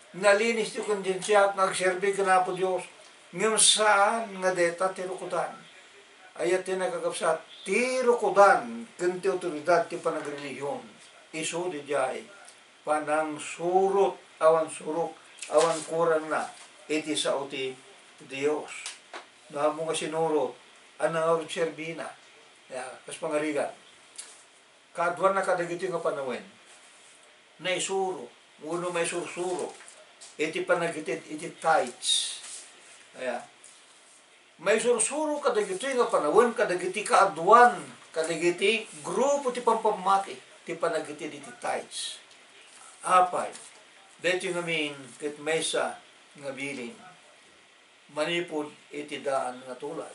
Nalinis ti konsensiak nga agserbi ken Apo Dios, ngem saan nga dayta ti rukodan. Aya ti nakakabsat, ti rukodan ken ti awtoridad ti panagrelihion, isu didiay panangsurot awan surok, awan kurangna iti sao ti Dios. No ammom nga sinurot, ania ngarud serbina? Ya, kas pangarigan. Kaaduanna kadagitoy nga panawen. Naisuro, wenno maisursuro iti panagitid iti tithes. Aya. Maisursuro kadagitoy nga panawen kadagiti kaaduan, kadagiti grupo ti pampammati ti panagitid iti tithes. Apay, daytoy ngamin ket maysa nga bilin manipud iti daan nga tulag.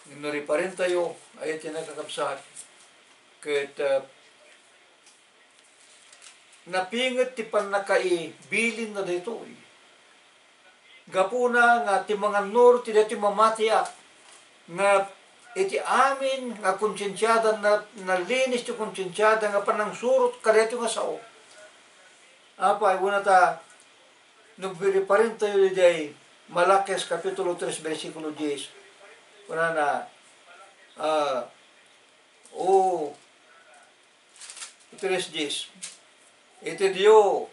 Ngem no riparentayo, ay iti nakakabsat, ket, ah, napinget ti pannakaibilinna daytoy. Gapuna nga ti mangannur ti daytoy mamatiak nga iti amin nga konsensiada, na, nalinis ti konsensiada nga panangsurot kadaytoy nga sao. Apay, una ta, no riparentayo idiay Malakias Kapitulo tres, bersikulo dies, kunana, ah, o, tres dies, iti Dios,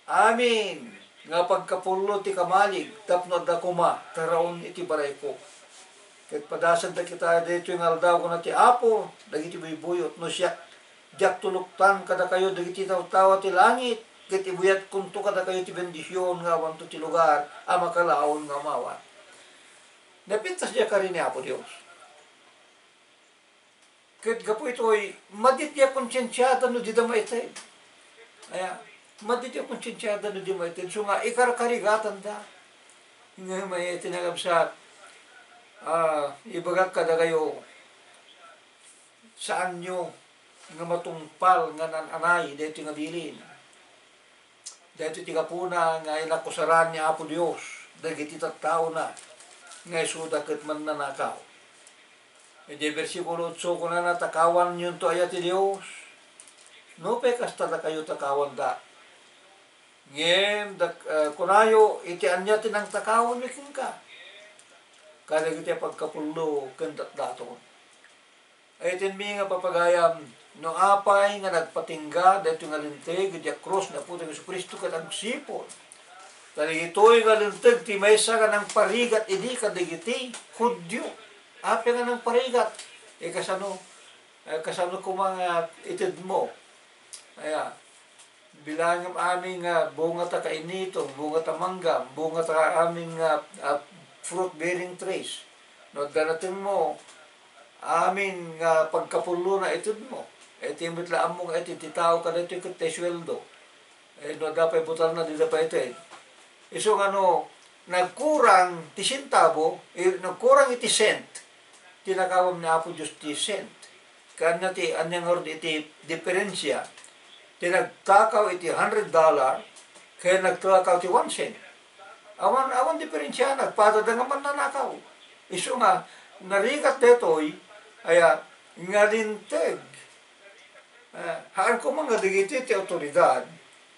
amin nga pagkapullo ti kamalig tapno adda koma taraon iti barayko. Ket padasenda kita daytoy nga aldaw, kuna ti Apo dagiti buybuyot, no siak, diak tuloktan kadakayo dagiti tattao ti langit, ket ibuyatkonto kadakayo ti bendision nga awanto ti lugar a makalaon nga umawat. Napintas diay kari ni Apo Dios. Ket gapu itoy, madi ti konsensiada no dida maited. Aya, madi ti konsensiada no di maited. So nga, ikarkarigatanda. Nga may tinagabsat, ah, ibagak kadakayo, saanyo nga matungpal nga nan-anay daytoy nga bilin. Daytoy ti gapuna nga inakusaran ni Apo Dios dagiti tattaona nga isuda ket mannanakaw. Idiay bersikulo otso, kunana, "Takawanyonto aya ti Dios? Nupay kasta, dakayo takawanda. Ngem dak-, ah, kunayo, iti ania ti nangtakawanyo kenka? Kadagiti a pagkapullo ken datdaton." Ay, tinmi nga papagayam, no apay nga nagpatingga daytoy nga linteg idiay krus ni Apotayo Jesu-Cristo ket agsipud ta dagitoy nga linteg ti maysa nga nangparigat idi kadagiti Judio. Apay nga nangparigat? Eh, kasano, eh, kasano koma nga itedmo? Aya, Bilangem amin nga bunga ta kainito, bunga ta mangga, bunga ta amin nga, ah, fruit-bearing trees. No adda natengmo, amin nga pagkapullona itedmo. Iti met la ammo nga iti ti tao kadaytoy ket ti sueldo. Eh, no adda pay butalna, dida pay ited. Isu nga no nagkurang ti sentabo, eh, nagkurang iti cent, tinakawam ni Apo Dios ti cent. Ket ania ti, ania ngarud iti diferensia ti nagtakaw iti hundred dollar ken nagtakaw ti one cent? Awan, awan diferensia, nagpadada nga mannanakaw. Isu nga, narigat daytoy, aya, nga linteg. Ah, haan koma nga dagiti ti awtoridad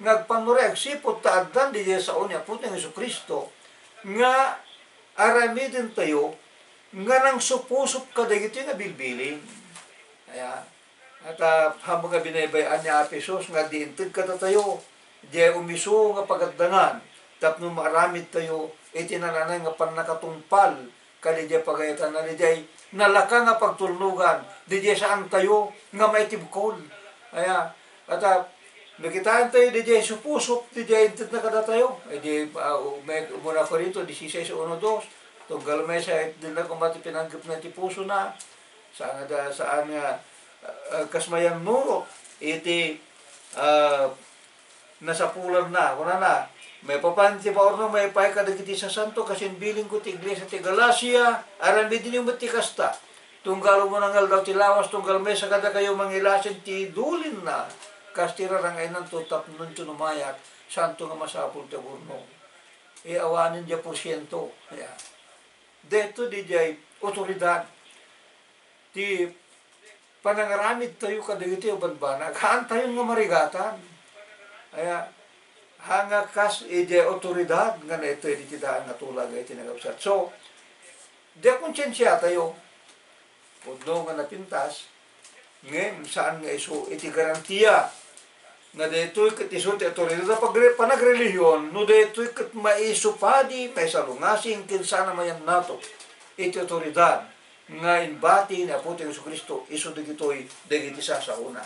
nga agpanuray agsipud ta addan didiay sao ni Apotayo Jesu-Cristo nga aramidentayo nga nangsupsupo kadagiti nga bilbilin. Aya, at, ah, haanmo nga binaybay-an ni Apo Jesus nga di inted kadatayo, diay umisu nga pagaddangan tapno maaramidtayo iti naan-anay nga pannakatungpal kadi diay pagayatanna, diay nalaka nga pagtulnogan, diay saantayo nga maitibkol. Aya, ata, no kitaentayo diay supsupo, diay intedna kadatayo. Ay di, ah, may, umuna Corinto dieciséis uno dos, tunggal maysa, itedna koma ti pinanggepna iti pusona. Saan nga da-, saan nga, ah, kas mayannurot iti, ah, nasapulanna, kunana, "Maipapan ti maurnong maipaay kadagiti sasanto, kas imbilinko ti iglesia ti Galacia, aramidyo met ti kasta. Tunggal umuna nga aldaw ti lawas, tunggal maysa kadakayo mangilasin ti dulinna, kas ti rarang-aynanto tapno inton umayak, saanto nga masapul ti agurnong." Eh, awanen diay porsiento. Aya. Daytoy diay otoridad ti panangaramidtayo kadagiti a bambanag, haantayon nga marigatan. Aya, haan nga kas idiay otoridad nga naited iti daan nga tulag a iti nagabsat. So, diay konsensiatayo, pudno nga napintas, ngem saan nga isu iti garantia nga daytoy ket isu ti otoridad a pagre-, panagrelihion, no daytoy ket maisupadi, maisalungasing, ken saan a mayannato iti otoridad nga imbati ni Apotayo Jesu-Cristo isu dagitoy dagiti sasaona.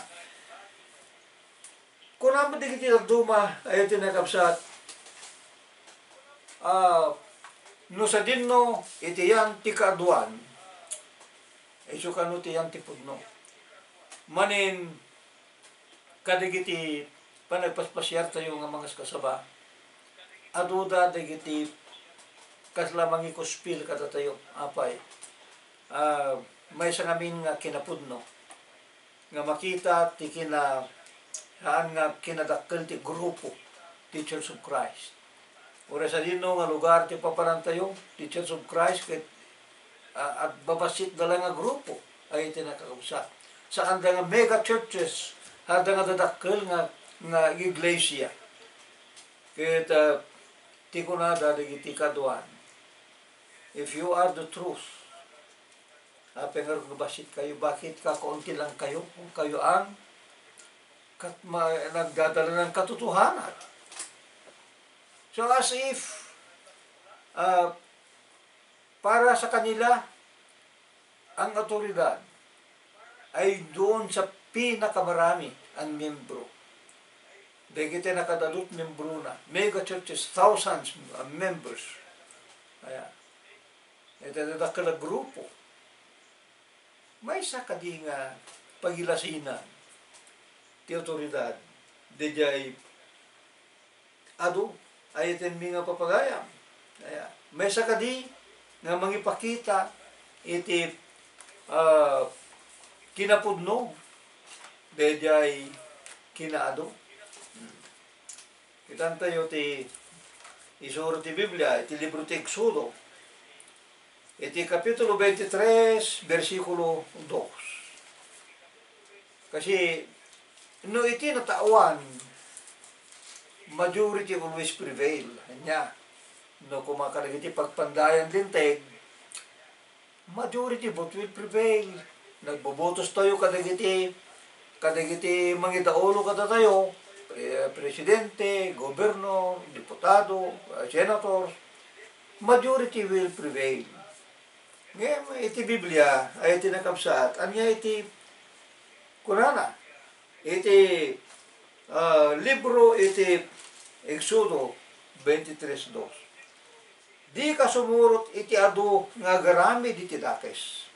Kuna met dagiti dadduma, ay ti nakabsat, ah, no sadinno iti yan ti kaaduan, isu kano ti yan ti pudno. Manen, kadagiti panagpaspasiartayo nga mangaskasaba, aduda dagiti kasla mangikuspil kadatayo, apay, ah, maysa ngamin nga kinapudno nga makita ti kina-, haan nga kinadakkel ti grupo ti Church of Christ. Uray sadino nga lugar ti papanantayo, ti Church of Christ ket, ah, agbabassit da la nga grupo, ay ti nakakabsat. Saanda nga mega churches, adda nga dadakkel nga, nga iglesia. Ket, ah, ti kunada dagiti kaduan, "If you are the truth, apay ngarud nga bassit kayo? Bakit kakaunti lang kayo? Kung kayo ang kat-, ma-, nagdadala ng katotohanan." So, as if, ah, para sa kanila, ang autoridad ay doon sa pinakamarami ang miyembro. Dagiti nakadadut miyembro na, mega churches, thousands of members. Ayan. Iti dadakkel a grupo. Maysa kadi nga pagilasinan ti autoridad, daydiay adu, ayatenmi nga papagayam. Aya, maysa kadi nga mangipakita iti, ah, kinapudno daydiay kinaadu. Hmm. Kitantayo ti isuro ti Biblia iti libro ti Exodo, iti Kapitulo twenty-three, bersikulo dos. Kasi, no iti natawan, majority always prevail. Ania, no kumakadagiti pagpandayan linteg, majority vote will prevail. Nagbobotos tayo kadagiti, kadagiti mangidaulo kadatayo, pre-, presidente, gobernador, diputado, ah, senator, majority will prevail. Ngem iti Biblia, ay iti nakabsat, ania iti kunana? Iti, ah, libro iti Exodo twenty-three dos. Dika sumurot iti adu nga agaramid iti dakes.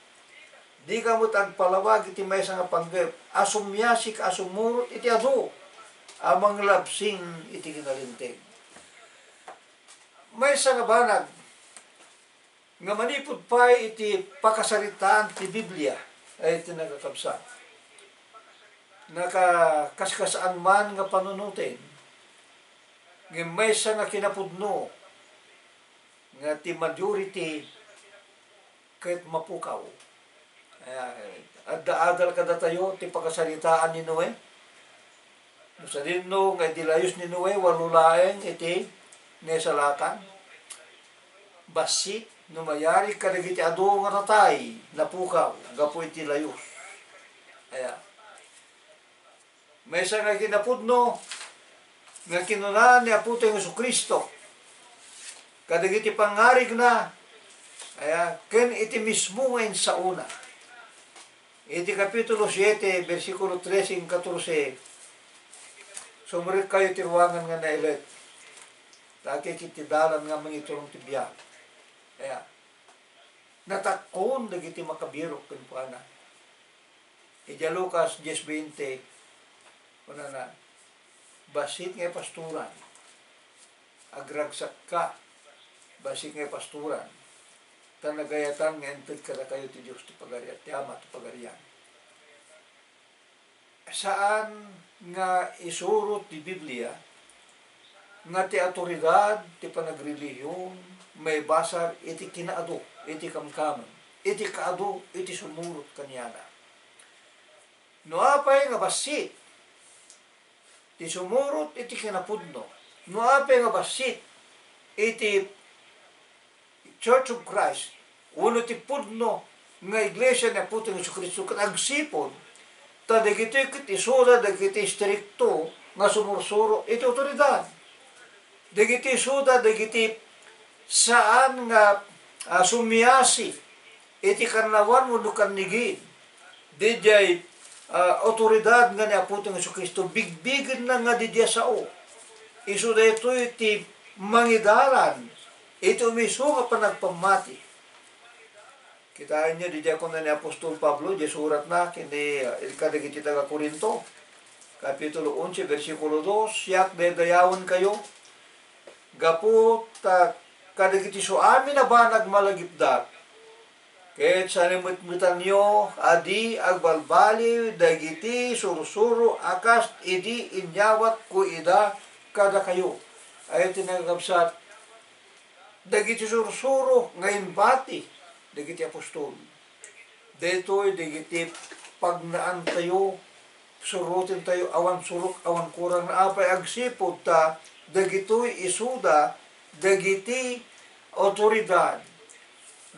Dika met agpalawag iti maysa nga panggep a sumiasika a sumurot iti adu a manglabsing iti kinalinteg. Maysa nga banag nga manipud pay iti pakasaritaan ti Biblia, ay iti nakakabsat. Nakakaskasaan man nga panunoten, ngem maysa nga kinapudno nga ti majority ket mapukaw. Ayan, adda adal kadatayo ti pakasaritaan ni Noe. No sadino nga idi layus ni Noe, walo laeng iti naisalakan. Bassit, no mayarig kadagiti adu nga natay, napukaw, gapu iti layus. Ayan. Maysa nga kinapudno nga kinuna ni Apotayo Jesu-Cristo kadagiti pangngarigna, aya, ken iti mismo nga insaona. Iti Kapitulo siete, bersikulo trese ken katorse, sumrekkayo ti ruangan nga nailet, ta agkikit ti dalan nga mangiturong ti biag. Aya, natakkon dagiti makabirok kenkuana. Idiay Lucas diez veinte, kunana, "Bassit nga ipastoran, agragsakka, bassit nga ipastoran, ta nagayatan nga inted kadakayo ti Dios ti Pagarian, ti Ama ti Pagarian." Saan nga isuro ti Biblia nga ti autoridad ti panagrelihiyon maibasar iti kinaadu, iti kamkameng, iti kaadu iti sumurot kaniana. No apay nga bassit ti sumurot iti kinapudno, no apay nga bassit iti Church of Christ, wenno ti pudno nga iglesia ni Apotayo Jesu-Cristo ket agsipud, ta dagitoy ket isuda dagiti istrikto nga sumursuro iti autoridad. Dagiti isuda dagiti saan nga, ah, sumiasi iti kannawan wenno kannigin, didiay, ah, awtoridad nga ni Apotayo Jesu-Cristo, bigbigenna nga didiay sao. Isu daytoy ti mangidalan iti umisu nga panagpammati. Kitaenyo, didiay kuna ni apostol Pablo, diay suratna ken, ah, kadagiti taga-Corinto, Kapitulo onse, bersikulo dos, "Siak, daydayawenkayo, gapu ta kadagiti isu amin a banag malagipdak, ket saan a metmetanyo a di agbalbaliw dagiti sursuro a kas idi inyawatko ida kadakayo." Ay, ti nakakabsat, dagiti sursuro nga imbati dagiti apostol. Daytoy dagiti pagnaantayo, surotentayo awan surok, awan kurang. Apay? Agsipud ta dagitoy isuda dagiti awtoridad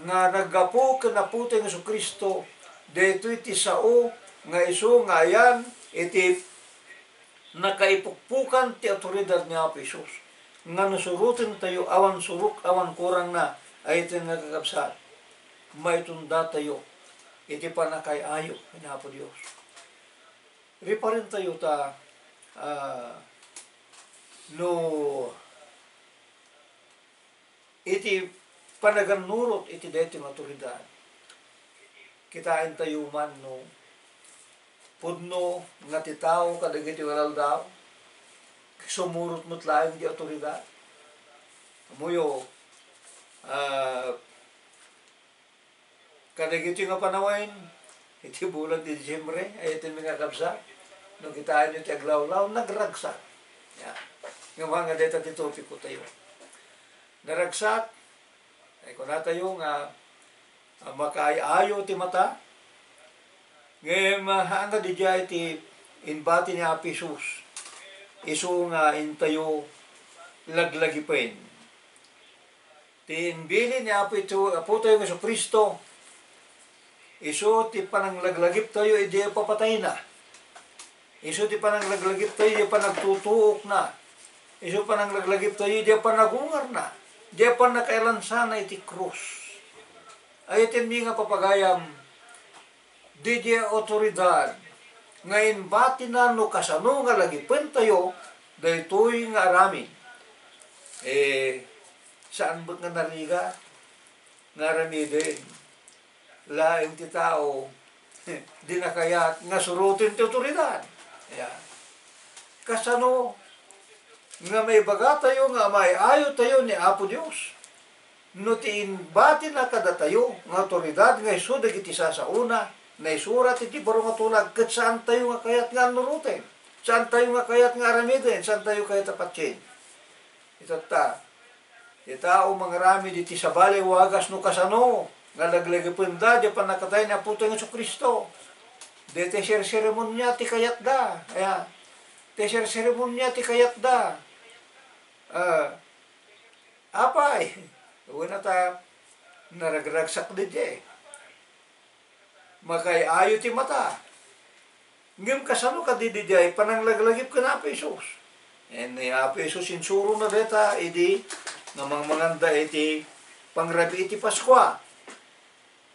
nga naggapu ken Apotayo Jesu-Cristo. Daytoy ti sao nga isu nga ayan iti nakaipukpukan ti awtoridad ni Apo Jesus, nga no surotentayo, awan surok, awan kurangna. Ay, ti nakakabsat, maitundatayo iti pannakaay-ayo ni Apo Dios. Riparentayo ta, ah, no iti panagannurot iti daytoy nga awtoridad. Kitaentayo man no pudno nga ti tao kadagiti aldaw, sumurot met laeng ti awtoridad. Ammoyo, ah, kadagiti nga panawen, iti bulan ti Disiembre, ay iti mga kabsa, no kitaenyo ti aglawlaw, nagragsak. Ya. Nga mga deta ti topiko tayo. Naragsak, ay kunatayo nga, ah, makaay-ayo ti mata, ngem, ah, haan nga didiay ti imbati ni Apo Jesus, isu nga intayo laglagipen. Ti imbilin ni Apo ito, Apotayo Jesu-Cristo, isu ti pananglaglagiptayo idi papatayna. Isu ti pananglaglagiptayo idi panagtutuokna. Isu pananglaglagiptayo idi panagungarna, idi pannakailansana iti krus. Ay, iti mi nga papagayam, didiay awtoridad nga imbatina no kasano nga lagipentayo daytoy nga aramid. Eh, saan met nga narigat nga aramiden laeng ti tao, di nakayat nga suroten ti awtoridad. Ayan. Kasano nga maibagatayo nga maay-ayotayo ni Apo Dios? No ti imbatina kadatayo nga awtoridad nga isu dagiti sasaona, naisurat iti baro nga tulag, ket saantayo nga kayat nga annuroten, saantayo nga kayat nga aramiden, saantayo kayat a patien. Itatta, ti tao mangaramid iti sabali a wagas no kasano nga laglagipenda diay pannakatay ni Apotayo Jesu-Cristo. Daytoy serseremonia ti kayatda. Aya, ti serseremonia ti kayatda. Ah, apay, wen a ta naragragsak diay. Makaay-ayo ti mata. Ngem kasano kadi diay pananglaglagip ken Apo Jesus? Ken ni Apo Jesus, insurona dayta idi nga mangmanganda iti pangrabii ti Paskua.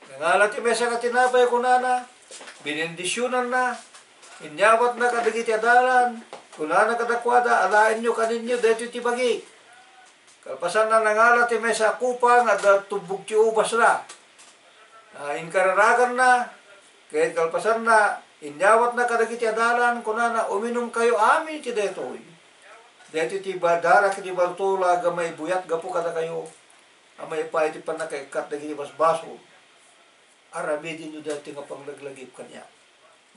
Nangala ti mesa nga tinapay, kunana, binendisionanna, inyawatna kadagiti adalan, kunana kadakuada, "Alaenyo, kaninyo, daytoy ti bagik." Kalpasanna, nangala ti maysa a kopa nga adda tubbog ti ubasna. Ah, inkararaganna, ket kalpasanna, inyawatna kadagiti adalan, kunana, "Uminumkayo amin iti daytoy. Daytoy ti ba-, darak iti bartula nga maibuyat gapu kadakayo, a maipaay iti pannakaikkat dagiti basbasol." Aramidenyo daytoy nga panglaglagip kaniak.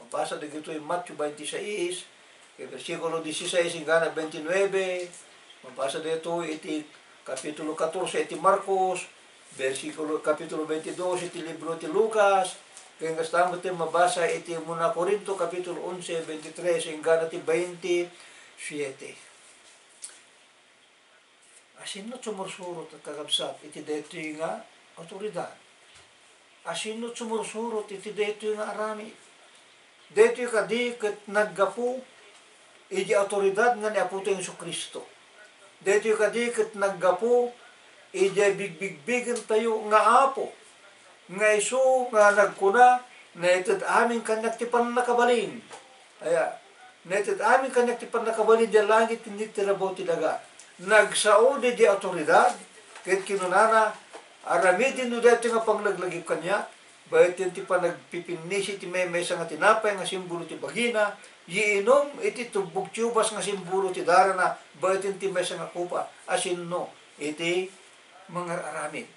Mabasa dagitoy Mateo twenty-six, iti bersikulo dieciséis inggana twenty-nueve. Mabasa daytoy iti Kapitulo katorse iti Marcos, bersikulo, Kapitulo twenty-dos iti libro ti Lucas, ken kasta met ti mabasa iti Una Corinto, Kapitulo onse, twenty-tres inggana ti twenty-siete. Asino ti sumursurot, kakabsat, iti daytoy nga awtoridad? Asino ti sumursurot iti daytoy nga aramid? Daytoy kadi ket naggapu iti awtoridad nga ni Apotayo Jesu-Cristo. Daytoy kadi ket naggapu iti bigbigbigentayo nga Apo. Nga isu nga nagkuna, "Naited amin kaniak ti pannakabalin." Aya, "Naited amin kaniak ti pannakabalin idiay langit ken iti rabaw ti daga." Nagsao daydiay autoridad, ket kinunana, "Aramidenyo daytoy nga panglaglagip kaniak, bayat ti panagpipinnisi ti maymaysa nga tinapay nga simbolo ti bagina, iinum iti tubbog ti ubas nga simbolo ti darana, bayat ti maysa nga kopa a sinno iti mangar-aramid."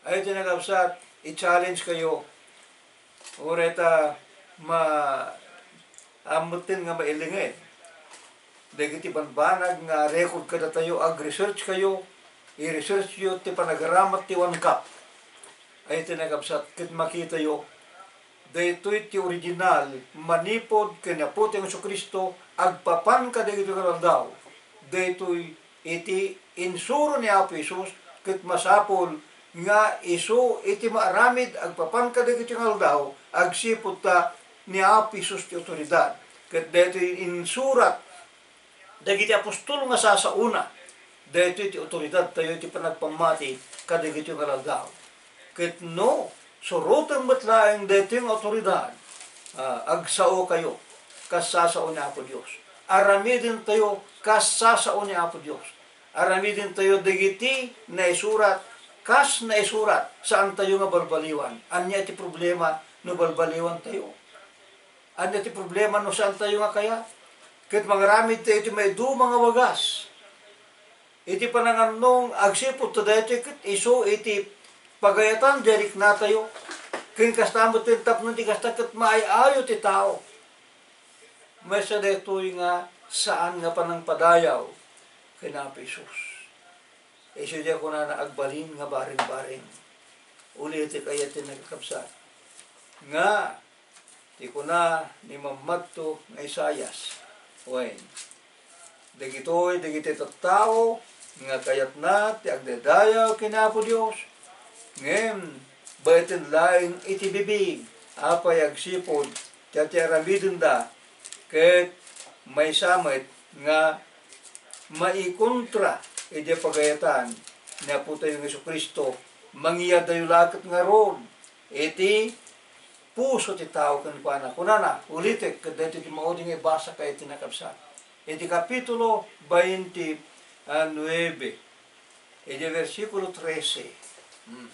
Ay, ti nakabsat, i-challenge kayo. Uray ta ma-, ammoten nga mailinged dagiti banbanag nga record kadatayo, ag-research kayo, i-research yo ti panagaramat ti One Cup. Ay, ti nakabsat, ket makitayo, daytoy ti original manipud ken ni Apotayo Jesu-Cristo agpapan kadagiti aldaw. Daytoy iti insuro ni Apo Jesus, ket masapul nga isu iti maaramid agpapan kadagiti nga aldaw, agsipud ta ni Apo Jesus ti autoridad. Ket daytoy insurat dagiti apostol nga sasaona, daytoy ti autoridad tayo iti panagpammati kadagiti nga aldaw. Ket no, suroten met laeng daytoy nga autoridad, ah, agsaokayo kas sasao ni Apo Dios. Aramidentayo kas sasao ni Apo Dios. Aramidentayo dagiti naisurat, kas naisurat. Saantayo nga balbaliwan. Ania ti problema no balbaliwantayo? Ania ti problema no saantayo nga kayat? Ket mangaramidtayo iti maiduma nga wagas. Iti panangannong agsipud ta daytoy ket isu iti pagayatan diay riknatayo. Ken kasta met ti tapno ti kasta ket maay-ayo ti tao. Maysa daytoy nga saan nga panangpadayaw ken Apo Jesus. Isu diay kunana agbalin nga bareng-bareng. Ulitek, ay, ti nakakabsat, nga ti kuna ni Mammadto nga Isaias, wen, dagitoy dagiti tattao nga kayatna ti agdaydayaw ken Apo Dios, ngem baeten laeng iti bibig, apay agsipud ta ti aramidenda, ket maysa met nga maikontra iti pagayatan ni Apotayo nga Jesu-Cristo, mangiyadayo la ket ngarud iti puso ti tao kenkuana. Kunana, ulitek, ket daytoy ti maudi nga ibasa ket iti nakabsat. Iti kapitulo bainte a nuebe, iti bersikulo trese. Hmm.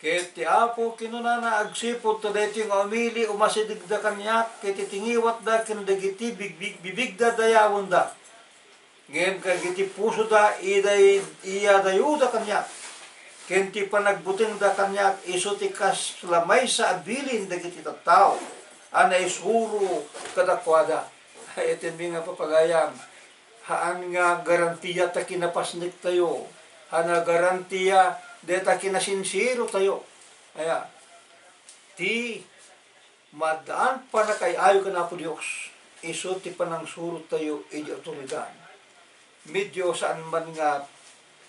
Ket ti Apo kinunana, agsipud ta daytoy nga umili, umasidegda kaniak, ket iti ngiwatda ken dagiti bigbig-, bibigda dayawenda. Ngem kadagiti pusoda, iday-, iyadayoda kaniak, ken ti panagbutengda kaniak, isu ti kasla maysa a bilin dagiti tattao a naisuro kadakuada. Ay, iti mi nga papagayam, haan nga garantia ta kinapasnektayo, haan nga garantia dayta kinasinsirotayo. Aya, ti maaddaan pannakaay-ayo ken Apo Dios, isu ti panangsurottayo iti autoridad. Medyo saan man nga,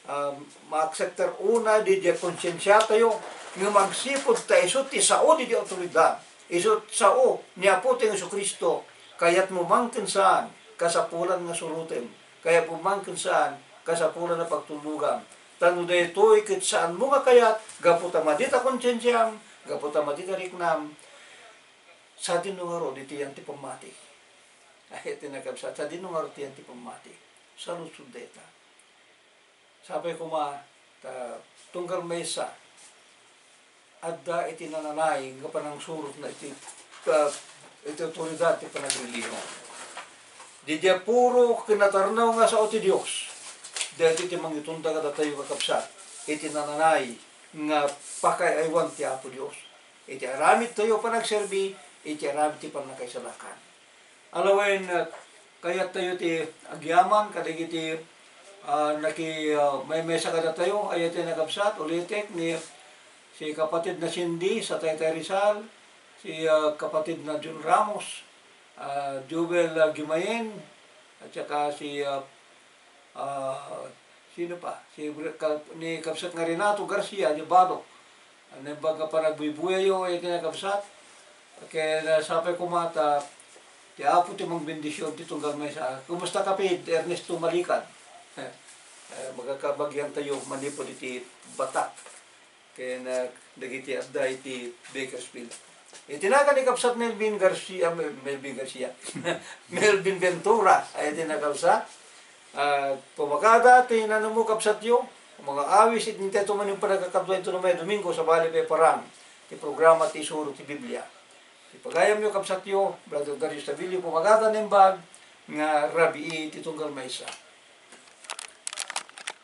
ah, maaksekter una diay konsiensiatayo, ngem agsipud ta isu ti sao diay autoridad, isu ti sao ni Apotayo Jesu-Cristo, kayatmo man ken saan, kasapulan nga surotem, kayatmo man ken saan, kasapulan a pagtulogam. Ta no daytoy ket saanmo nga kayat, gapu ta madi ta konsiensiam, gapu ta madi ta riknam, sadino ngarud iti yan ti pammati? Ay, iti nakabsat, sadino ngarud ti yan ti pammati? Saludsod dayta. Sapay koma, ta tunggal maysa, adda iti nananay nga panangsurotna iti, ah, iti autoridad ti panagrelihion. Diay puro kinatarnaw nga sao ti Dios, daytoy ti mangitonda kadatayo, kakabsat, iti nananay nga pakaay-aywan ti Apo Dios. Iti aramidtayo panagserbi, iti aramid ti pannakaisalakan. Alawen, ah, kayattayo ti agyaman kadagiti, ah, naki-, ah, maymaysa kadatayo, ay ti nakabsat, ulitek, ni si kapatid na Cindy sa Taytay Rizal, si, ah, kapatid na Jun Ramos, ah, Joel, ah, Gimayen, at saka si, ah, Ah, sino pa? Si Br-, ka-, ni Kabsat nga Renato Garcia, ni Balok. Naimbag nga panagbuybuyayyo, iti nakabsat. Ket, ah, sapay koma ta, ti Apo ti mangbendision ti tunggal maysa. Kumusta, Kapid Ernesto Malikan? Eh, magkakabagiantayo manipud iti Batak. ken, ah, dagiti adda iti Bakersfield. Iti nagan ni Kabsat Melvin Garcia, Mel-, Melvin Garcia, Melvin Ventura, ay iti nakabsa. Ah, pumakada ti nanammo, kabsatyo, mga awis, iti intay to man yung panagkakadwa ito na may Domingo, sabali pay parang ti programa ti Isuro ti Biblia. Ti pagayamyo, kabsatyo, Brother Darius Tabilio, pumakada naimbag nga rabii ti tunggal maysa.